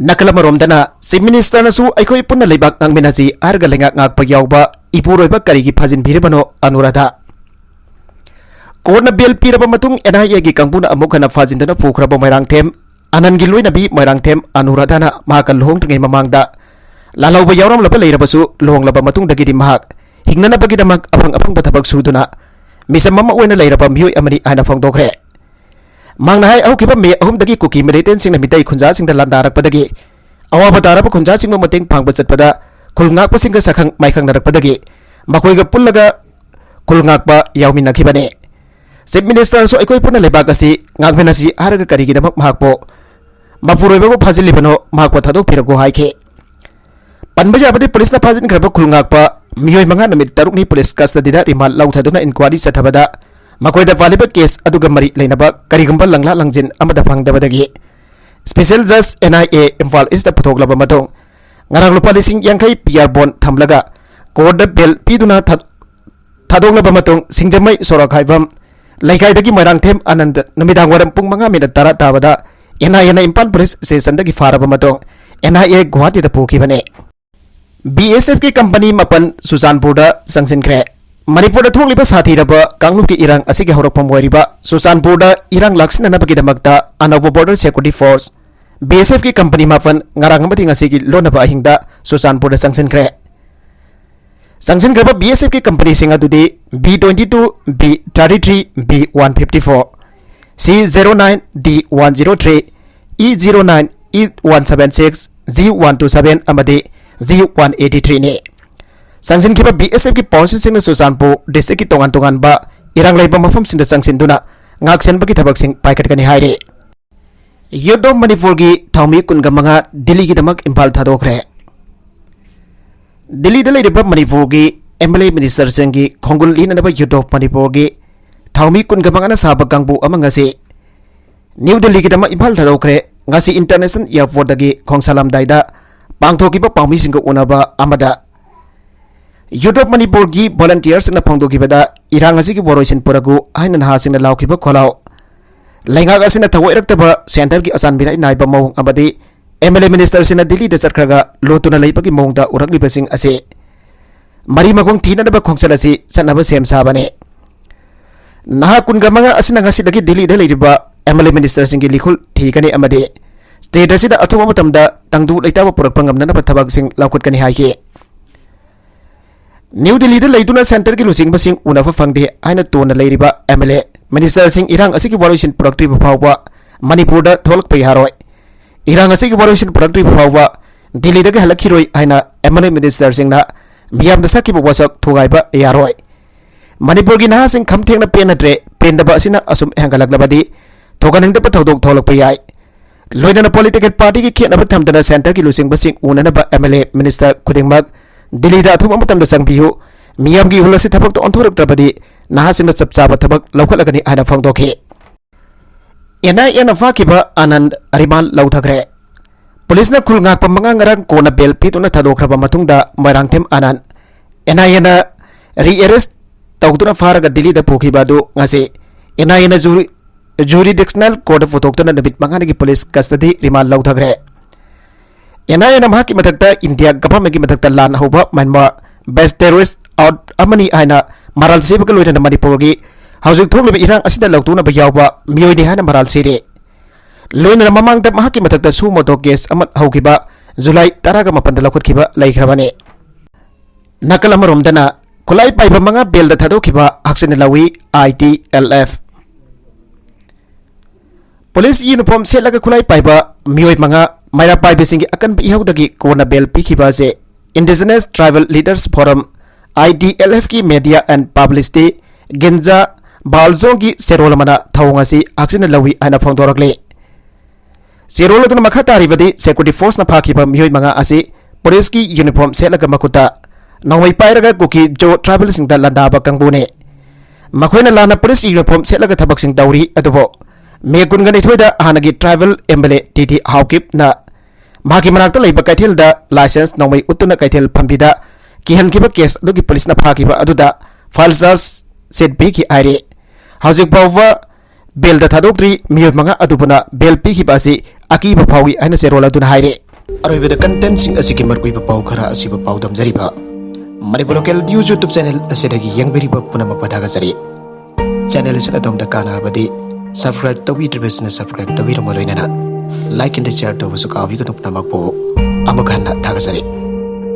ꯅꯥꯀꯜ ꯑꯃꯔꯣꯝꯗꯅ Chief Ministerꯅꯁꯨ "ꯑꯩꯈꯣꯏ ꯄꯨꯟꯅ ꯂꯩꯕꯥꯛ ꯉꯥꯛꯃꯤꯟꯅꯁꯤ" ꯍꯥꯏꯔꯒ ꯂꯩꯉꯥꯛ ꯉꯥꯛꯄ ꯌꯥꯎꯕ ꯏꯄꯨꯔꯣꯏꯕ ꯀꯔꯤꯒꯤ ꯐꯥꯖꯤꯟꯕꯤꯔꯤꯕꯅꯣ ꯑꯅꯨꯔꯥꯙ? Courtꯅ bail ꯄꯤꯔꯕ ꯃꯇꯨꯡ NIAꯒꯤ ꯀꯥꯡꯕꯨꯅ ꯑꯃꯨꯛ ꯍꯟꯅ ꯐꯥꯖꯤꯟꯗꯨꯅ ꯄꯨꯈ꯭ꯔꯕ ꯃꯣꯏꯔꯥꯡꯊꯦꯝ ꯑꯅꯟꯒꯤ ꯂꯣꯏꯅꯕꯤ ꯃꯣꯏꯔꯥꯡꯊꯦꯝ ꯑꯅꯨꯔꯥꯙꯅ ꯃꯍꯥꯛꯀ ꯂꯨꯍꯣꯡꯗ꯭ꯔꯤꯉꯩ ꯃꯃꯥꯡꯗ ꯂꯥꯜꯍꯧꯕ ꯌꯥꯎꯔꯝꯂꯕ ꯂꯩꯔꯕꯁꯨ, ꯂꯨꯍꯣꯡꯂꯕ ꯃꯇꯨꯡꯗꯒꯤꯗꯤ ꯃꯍꯥꯛ ꯍꯤꯡꯅꯅꯕꯒꯤꯗꯃꯛ ꯑꯐꯪ ꯑꯐꯪꯕ ꯊꯕꯛ ꯁꯨꯗꯨꯅ ꯃꯤꯆꯝ ꯑꯃ ꯑꯣꯏꯅ ꯂꯩꯔꯕ ꯃꯤꯑꯣꯏ ꯑꯃꯅꯤ ꯍꯥꯏꯅ ꯐꯣꯡꯗꯣꯛꯈ꯭ꯔꯦ꯫ ꯃꯍꯥꯛꯅ ꯍꯥꯏ, ꯍꯧꯈꯤꯕ ꯃꯦ ꯑꯍꯨꯝꯗꯒꯤ ꯀꯨꯀꯤ militantꯁꯤꯡꯅ ꯃꯤꯇꯩ ꯈꯨꯟꯖꯥꯁꯤꯡꯗ ꯂꯥꯟꯗꯥꯔꯛꯄꯗꯒꯤ ꯑꯋꯥꯕ ꯇꯥꯔꯕ ꯈꯨꯟꯖꯥꯁꯤꯡꯕꯨ ꯃꯇꯦꯡ ꯄꯥꯡꯕ ꯆꯠꯄꯗ ꯈꯨꯜ ꯉꯥꯛꯄꯁꯤꯡꯒ ꯁꯛꯈꯪ ꯃꯥꯏꯈꯪꯅꯔꯛꯄꯗꯒꯤ ꯃꯈꯣꯏꯒ ꯄꯨꯜꯂꯒ ꯈꯨꯜ ꯉꯥꯛꯄ ꯌꯥꯎꯃꯤꯟꯅꯈꯤꯕꯅꯤ꯫ Chief Ministerꯁꯨ "ꯑꯩꯈꯣꯏ ꯄꯨꯟꯅ ꯂꯩꯕꯥꯛ ꯑꯁꯤ ꯉꯥꯛꯃꯤꯟꯅꯁꯤ" ꯍꯥꯏꯔꯒ ꯀꯔꯤꯒꯤꯗꯃꯛ ꯃꯍꯥꯛꯄꯨ ꯃꯄꯨꯔꯣꯏꯕꯕꯨ ꯐꯥꯖꯤꯜꯂꯤꯕꯅꯣ, ꯃꯍꯥꯛꯄꯨ ꯊꯥꯗꯣꯛꯄꯤꯔꯛꯎ ꯍꯥꯏꯈꯤ꯫ ꯄꯟꯕ ꯌꯥꯕꯗꯤ, ꯄꯨꯂꯤꯁꯅ ꯐꯥꯖꯤꯟꯈ꯭ꯔꯕ ꯈꯨꯜ ꯉꯥꯛꯄ ꯃꯤꯑꯣꯏ ꯃꯉꯥ ꯅꯨꯃꯤꯠ ꯇꯔꯨꯛꯅꯤ ꯄꯨꯂꯤꯁ custodyꯗ remand ꯂꯧꯊꯗꯨꯅ inquiry ꯆꯠꯊꯕꯗ ꯃꯈꯣꯏꯗ ꯄꯥꯜꯂꯤꯕ case ꯑꯗꯨꯒ ꯃꯔꯤ ꯂꯩꯅꯕ ꯀꯔꯤꯒꯨꯝꯕ ꯂꯪꯂꯥ ꯂꯪꯖꯤꯟ ꯑꯃꯗ ꯐꯪꯗꯕꯗꯒꯤ Special Judge NIA ꯏꯝꯐꯥꯜ Eastꯇ ꯄꯨꯊꯣꯛꯂꯕ ꯃꯇꯨꯡ ꯉꯔꯥꯡ ꯂꯨꯄꯥ ꯂꯤꯁꯤꯡ ꯌꯥꯡꯈꯩ P R bond ꯊꯝꯂꯒ courtꯗ bail ꯄꯤꯗꯨꯅ ꯊꯥ-, ꯊꯥꯗꯣꯛꯂꯕ ꯃꯇꯨꯡ ꯁꯤꯡꯖꯃꯩ ꯁꯣꯔꯣꯛ ꯍꯥꯏꯐꯝ ꯂꯩꯀꯥꯏꯗꯒꯤ ꯃꯣꯏꯔꯥꯡꯊꯦꯝ ꯑꯅꯟꯗ ꯅꯨꯃꯤꯗꯥꯡ ꯋꯥꯏꯔꯝ ꯄꯨꯡ ꯃꯉꯥ minute ꯇꯔꯥ ꯇꯥꯕꯗ NIAꯅ ꯏꯝꯐꯥꯜ ꯄꯨꯂꯤꯁ ꯁ꯭ꯇꯦꯁꯟꯗꯒꯤ ꯐꯥꯔꯕ ꯃꯇꯨꯡ NIA ꯒꯨꯋꯥꯍꯥꯇꯤꯗ ꯄꯨꯈꯤꯕꯅꯤ꯫ BSFꯀꯤ company ꯃꯥꯄꯟ ꯆꯨꯔꯆꯥꯟꯄꯨꯔꯗ ꯆꯪꯁꯤꯟꯈ꯭ꯔꯦ꯫ ꯃꯅꯤꯄꯨꯔꯗ ꯊꯣꯛꯂꯤꯕ ꯁꯥꯊꯤꯔꯕ ꯀꯥꯡꯂꯨꯞꯀꯤ ꯏꯔꯥꯡ ꯑꯁꯤꯒꯤ ꯍꯧꯔꯛꯐꯝ ꯑꯣꯏꯔꯤꯕ ꯆꯨꯔꯆꯥꯟꯄꯨꯔꯗ ꯏꯔꯥꯡ ꯂꯥꯛꯁꯤꯟꯅꯅꯕꯒꯤꯗꯃꯛꯇ ꯑꯅꯧꯕ Border Security Force, BSFꯀꯤ company ꯃꯥꯄꯟ ꯉꯔꯥꯡ ꯑꯃꯗꯤ ꯉꯁꯤꯒꯤ ꯂꯣꯟꯅꯕ ꯑꯍꯤꯡꯗ ꯆꯨꯔꯆꯥꯟꯄꯨꯔꯗ ꯆꯪꯁꯤꯟꯈ꯭ꯔꯦ꯫ ꯆꯪꯁꯤꯟꯈ꯭ꯔꯕ BSFꯀꯤ companyꯁꯤꯡ ꯑꯗꯨꯗꯤ B twenty two, B thirty three, B one fifty four, C zero nine D one zero three, E zero nine E one seven six, G one two seven ꯑꯃꯗꯤ G one eighty three ꯅꯤ꯫ ꯆꯪꯁꯤꯟꯈꯤꯕ B S F ꯀꯤ ꯄꯥꯎꯁꯤꯡꯅ Churachandpur district ꯀꯤ ꯇꯣꯉꯥꯟ ꯇꯣꯉꯥꯟꯕ ꯏꯔꯥꯡ ꯂꯩꯕ ꯃꯐꯝꯁꯤꯡꯗ ꯆꯪꯁꯤꯟꯗꯨꯅ ꯉꯥꯛꯁꯦꯟꯕꯒꯤ ꯊꯕꯛꯁꯤꯡ ꯄꯥꯏꯈꯠꯀꯅꯤ ꯍꯥꯏꯔꯤ꯫ Youth of ꯃꯅꯤꯄꯨꯔꯒꯤ ꯊꯧꯃꯤ ꯀꯨꯟꯒ ꯃꯉꯥ ꯗꯤꯜꯂꯤꯒꯤꯗꯃꯛ ꯏꯝꯐꯥꯜ ꯊꯥꯗꯣꯛꯈ꯭ꯔꯦ꯫ ꯗꯤꯜꯂꯤꯗ ꯂꯩꯔꯤꯕ ꯃꯅꯤꯄꯨꯔꯒꯤ M L A minister ꯁꯤꯡꯒꯤ ꯈꯣꯡꯒꯨꯜ ꯂꯤꯅꯅꯕ Youth of ꯃꯅꯤꯄꯨꯔꯒꯤ ꯊꯧꯃꯤ ꯀꯨꯟꯒ ꯃꯉꯥꯅ ꯁꯥꯕ ꯀꯥꯡꯕꯨ ꯑꯃ ꯉꯁꯤ ꯅ꯭ꯌꯨ ꯗꯤꯜꯂꯤꯒꯤꯗꯃꯛ ꯏꯝꯐꯥꯜ ꯊꯥꯗꯣꯛꯈ꯭ꯔꯦ꯫ ꯉꯁꯤ international airport ꯇꯒꯤ ꯈꯣꯡꯁꯥꯜꯂꯝꯗꯥꯏꯗ ꯄꯥꯡꯊꯣꯛꯈꯤꯕ ꯄꯥꯎꯃꯤꯁꯤꯡꯒ ꯎꯅꯕ ꯑꯃꯗ Youth of ꯃꯅꯤꯄꯨꯔꯒꯤ volunteer ꯁꯤꯡꯅ ꯐꯣꯡꯗꯣꯛꯈꯤꯕꯗ, ꯏꯔꯥꯡ ꯑꯁꯤꯒꯤ ꯋꯥꯔꯣꯏꯁꯤꯟ ꯄꯨꯔꯛꯎ ꯍꯥꯏꯅ ꯅꯍꯥꯁꯤꯡꯅ ꯂꯥꯎꯈꯤꯕ ꯈꯣꯜꯂꯥꯎ, ꯂꯩꯉꯥꯛ ꯑꯁꯤꯅ ꯊꯑꯣꯏꯔꯛꯇꯕ centre ꯒꯤ ꯑꯆꯥꯟꯕꯤ ꯏꯔꯥꯏ ꯅꯥꯏꯕ ꯃꯑꯣꯡ ꯑꯃꯗꯤ M L A minister ꯁꯤꯡꯅ ꯗꯤꯜꯂꯤꯗ ꯆꯠꯈ꯭ꯔꯒ ꯂꯣꯠꯇꯨꯅ ꯂꯩꯕꯒꯤ ꯃꯑꯣꯡꯗ ꯎꯔꯛꯂꯤꯕꯁꯤꯡ ꯑꯁꯤ ꯃꯔꯤ ꯃꯈꯣꯡ ꯊꯤꯅꯅꯕ ꯈꯣꯡꯆꯠ ꯑꯁꯤ ꯆꯠꯅꯕ ꯁꯦꯝ ꯁꯥꯕꯅꯤ꯫ ꯅꯍꯥ ꯀꯨꯟꯒ ꯃꯉꯥ ꯑꯁꯤꯅ ꯉꯁꯤꯗꯒꯤ ꯗꯤꯜꯂꯤꯗ ꯂꯩꯔꯤꯕ M L A minister ꯁꯤꯡꯒꯤ ꯂꯤꯈꯨꯜ ꯊꯤꯒꯅꯤ ꯑꯃꯗꯤ state ꯑꯁꯤꯗ ꯑꯊꯨꯕ ꯃꯇꯝꯗ ꯇꯪꯗꯨ ꯂꯩꯇꯥꯕ ꯄꯨꯔꯛꯄ ꯉꯝꯅꯅꯕ ꯊꯕꯛꯁꯤꯡ ꯂꯧꯈꯠꯀꯅꯤ ꯍꯥꯏꯈꯤ꯫ ꯅ꯭ꯌꯨ ꯗꯤꯜꯂꯤꯗ ꯂꯩꯗꯨꯅ centre ꯒꯤ ꯂꯨꯆꯤꯡꯕꯁꯤꯡ ꯎꯅꯕ ꯐꯪꯗꯦ ꯍꯥꯏꯅ ꯇꯣꯟꯅ ꯂꯩꯔꯤꯕ M L A minister ꯁꯤꯡ ꯏꯔꯥꯡ ꯑꯁꯤꯒꯤ ꯋꯥꯔꯣꯏꯁꯤꯟ ꯄꯨꯔꯛꯇ꯭ꯔꯤꯕ ꯐꯥꯎꯕ ꯃꯅꯤꯄꯨꯔꯗ ꯊꯣꯛꯂꯛꯄ ꯌꯥꯔꯣꯏ꯫ ꯏꯔꯥꯡ ꯑꯁꯤꯒꯤ ꯋꯥꯔꯣꯏꯁꯤꯟ ꯄꯨꯔꯛꯇ꯭ꯔꯤꯕ ꯐꯥꯎꯕ ꯗꯤꯜꯂꯤꯗꯒꯤ ꯍꯜꯂꯛꯈꯤꯔꯣꯏ ꯍꯥꯏꯅ M L A minister ꯁꯤꯡꯅ ꯃꯤꯌꯥꯝꯗ ꯁꯛꯈꯤꯕ ꯋꯥꯁꯛ ꯊꯨꯒꯥꯏꯕ ꯌꯥꯔꯣꯏ꯫ ꯃꯅꯤꯄꯨꯔꯒꯤ ꯅꯍꯥꯁꯤꯡ ꯈꯝ ꯊꯦꯡꯅ ꯄꯦꯟꯅꯗ꯭ꯔꯦ꯫ ꯄꯦꯟꯗꯕ ꯑꯁꯤꯅ ꯑꯁꯨꯝ ꯍꯦꯟꯒꯠꯂꯛꯂꯕꯗꯤ ꯊꯣꯛꯍꯟꯅꯤꯡꯗꯕ ꯊꯧꯗꯣꯛ ꯊꯣꯛꯂꯛꯄ ꯌꯥꯏ꯫ ꯂꯣꯏꯅꯅ political party ꯒꯤ ꯈꯦꯠꯅꯕ ꯊꯝꯗꯅ centre ꯒꯤ ꯂꯨꯆꯤꯡꯕꯁꯤꯡ ꯎꯅꯅꯕ M L A minister ꯈꯨꯗꯤꯡꯃꯛ ꯗꯤꯜꯂꯤꯗ ꯑꯊꯨꯕ ꯃꯇꯝꯗ ꯆꯪꯕꯤꯌꯨ꯫ ꯃꯤꯌꯥꯝꯒꯤ ꯏꯍꯨꯜ ꯑꯁꯤ ꯊꯕꯛꯇ ꯑꯣꯟꯊꯣꯔꯛꯇ꯭ꯔꯕꯗꯤ ꯅꯍꯥꯁꯤꯡꯅ ꯆꯞ ꯆꯥꯕ ꯊꯕꯛ ꯂꯧꯈꯠꯂꯒꯅꯤ ꯍꯥꯏꯅ ꯐꯣꯡꯗꯣꯛꯈꯤ꯫ N I A ꯅ ꯐꯥꯈꯤꯕ ꯑꯅꯟ ꯔꯤꯃꯥꯟ ꯂꯧꯊꯈ꯭ꯔꯦ꯫ ꯄꯨꯂꯤꯁꯅ ꯈꯨꯜ ꯉꯥꯛꯄ ꯃꯉꯥ ꯉꯔꯥꯡ ꯀꯣꯟꯅ bail ꯄꯤꯗꯨꯅ ꯊꯥꯗꯣꯛꯈ꯭ꯔꯕ ꯃꯇꯨꯡꯗ ꯃꯣꯏꯔꯥꯡꯊꯦꯝ ꯑꯅꯟ N I A ꯅ re-arrest ꯇꯧꯗꯨꯅ ꯐꯥꯔꯒ ꯗꯤꯜꯂꯤꯗ ꯄꯨꯈꯤꯕ ꯑꯗꯨ ꯉꯁꯤ N I A ꯅ jury, jurisdictional court ꯇ ꯄꯨꯊꯣꯛꯇꯨꯅ ꯅꯨꯃꯤꯠ ꯃꯉꯥꯅꯤꯒꯤ police custody remand ꯂꯧꯊꯈ꯭ꯔꯦ꯫ N I A ꯅ ꯃꯍꯥꯛꯀꯤ ꯃꯊꯛꯇ India government ꯀꯤ ꯃꯊꯛꯇ ꯂꯥꯟ ꯍꯧꯕ Myanmar based terrorist out ꯑꯃꯅꯤ ꯍꯥꯏꯅ ꯃꯔꯥꯜ ꯁꯤꯕꯒ ꯂꯣꯏꯅꯅ ꯃꯅꯤꯄꯨꯔꯒꯤ ꯍꯧꯖꯤꯛ ꯊꯣꯛꯂꯤꯕ ꯏꯔꯥꯡ ꯑꯁꯤꯗ ꯂꯧꯇꯨꯅꯕ ꯌꯥꯎꯕ ꯃꯤꯑꯣꯏꯅꯤ ꯍꯥꯏꯅ ꯃꯔꯥꯜ ꯁꯤꯔꯦ꯫ ꯂꯣꯏꯅꯅ ꯃꯃꯥꯡꯗ ꯃꯍꯥꯛꯀꯤ ꯃꯊꯛꯇ suo moto case ꯑꯃ ꯍꯧꯈꯤꯕ ꯖꯨꯂꯥꯏ ꯇꯔꯥꯒ ꯃꯥꯄꯟꯗ ꯂꯧꯈꯠꯈꯤꯕ ꯂꯩꯈ꯭ꯔꯕꯅꯤ꯫ ꯅꯥꯀꯜ ꯑꯃꯔꯣꯝꯗꯅ ꯈꯨꯠꯂꯥꯏ ꯄꯥꯏꯕ ꯃꯉꯥ bail ꯗ ꯊꯥꯗꯣꯛꯈꯤꯕ ꯍꯛꯁꯦꯜꯅ ꯂꯧꯏ I T L F꯫ Police uniform ꯁꯦꯠꯂꯒ ꯈꯨꯠꯂꯥꯏ ꯄꯥꯏꯕ ꯃꯤꯑꯣꯏ ꯃꯉꯥ ꯃꯩꯔꯥ ꯄꯥꯏꯕꯤꯁꯤꯡꯒꯤ ꯑꯀꯟꯕ ꯏꯍꯧꯗꯒꯤ ꯀꯣꯟꯅ ꯕꯦꯜ ꯄꯤꯈꯤꯕ ꯑꯁꯤ Indigenous Tribal Leaders Forum, I T L F ꯀꯤ Media and Publicity ꯒꯤꯟꯖꯥ ꯕꯥꯜꯖꯣꯡꯒꯤ ꯆꯦꯔꯣꯜ ꯑꯃꯅ ꯊꯧꯑꯣꯡ ꯑꯁꯤ ꯍꯛꯆꯤꯟꯅ ꯂꯧꯏ ꯍꯥꯏꯅ ꯐꯣꯡꯗꯣꯔꯛꯂꯤ꯫ ꯆꯦꯔꯣꯜ ꯑꯗꯨꯅ ꯃꯈꯥ ꯇꯥꯔꯤꯕꯗꯤ, security force ꯅ ꯐꯥꯈꯤꯕ ꯃꯤꯑꯣꯏ ꯃꯉꯥ ꯑꯁꯤ ꯄꯨꯂꯤꯁꯀꯤ ꯌꯨꯅꯤꯐꯣꯔꯝ ꯁꯦꯠꯂꯒ ꯃꯈꯨꯠꯇ ꯅꯣꯡꯃꯩ ꯄꯥꯏꯔꯒ ꯀꯨꯀꯤ ꯖꯣ ꯇ꯭ꯔꯥꯏꯕꯦꯜꯁꯤꯡꯗ ꯂꯥꯟꯗꯥꯕ ꯀꯥꯡꯕꯨꯅꯤ꯫ ꯃꯈꯣꯏꯅ ꯂꯥꯟꯅ ꯄꯨꯂꯤꯁ ꯌꯨꯅꯤꯐꯣꯔꯝ ꯁꯦꯠꯂꯒ ꯊꯕꯛꯁꯤꯡ ꯇꯧꯔꯤ, ꯑꯗꯨꯕꯨ ꯃꯦ ꯀꯨꯟꯒ ꯅꯤꯊꯣꯏꯗ ꯍꯥꯟꯅꯒꯤ tribal M L A T D ꯍꯥꯎꯀꯤꯞꯅ ꯃꯍꯥꯛꯀꯤ ꯃꯅꯥꯛꯇ ꯂꯩꯕ ꯀꯩꯊꯦꯜꯗ ꯂꯥꯏꯁꯦꯟꯁ ꯅꯣꯡꯃꯩ ꯎꯠꯇꯨꯅ ꯀꯩꯊꯦꯜ ꯐꯝꯕꯤꯗ ꯀꯤꯍꯟꯈꯤꯕ ꯀꯦꯁ ꯑꯗꯨꯒꯤ ꯄꯨꯂꯤꯁꯅ ꯐꯥꯈꯤꯕ ꯑꯗꯨꯗ file charge sheet ꯄꯤꯈꯤ ꯍꯥꯏꯔꯤ꯫ ꯍꯧꯖꯤꯛ ꯐꯥꯎꯕ ꯕꯦꯜꯗ ꯊꯥꯗꯣꯛꯇ꯭ꯔꯤ꯫ ꯃꯤꯑꯣꯏ ꯃꯉꯥ ꯑꯗꯨꯕꯨꯅ ꯕꯦꯜ ꯄꯤꯈꯤꯕ ꯑꯁꯤ ꯑꯀꯤꯕ ꯐꯥꯎꯏ ꯍꯥꯏꯅ ꯆꯦꯔꯣꯜ ꯑꯗꯨꯅ ꯍꯥꯏꯔꯤ꯫ ꯑꯔꯣꯏꯕꯗ ꯀꯟꯇꯦꯟꯁꯤꯡ ꯑꯁꯤꯒꯤ ꯃꯔꯨꯑꯣꯏꯕ ꯄꯥꯎ ꯈꯔ ꯑꯁꯤꯕꯨ ꯄꯥꯎꯗꯝꯖꯔꯤꯕ Manipur local news YouTube channel ꯑꯁꯤꯗꯒꯤ ꯌꯦꯡꯕꯤꯔꯤꯕ ꯄꯨꯝꯅꯃꯛꯄꯨ ꯊꯥꯒꯠꯆꯔꯤ꯫ ꯆꯦꯅꯦꯜ ꯑꯁꯤꯅ ꯑꯗꯣꯝꯗ ꯀꯥꯟꯅꯔꯕꯗꯤ subscribe ꯇꯧꯕꯤꯗ꯭ꯔꯤꯕꯁꯤꯡꯅ subscribe ꯇꯧꯕꯤꯔꯝꯕ ꯂꯣꯏꯅꯅ like and share ꯇꯧꯕꯁꯨ ꯀꯥꯎꯕꯤꯒꯅꯨ꯫ ꯄꯨꯝꯅꯃꯛꯄꯨ ꯑꯃꯨꯛ ꯍꯟꯅ ꯊꯥꯒꯠꯆꯔꯤ꯫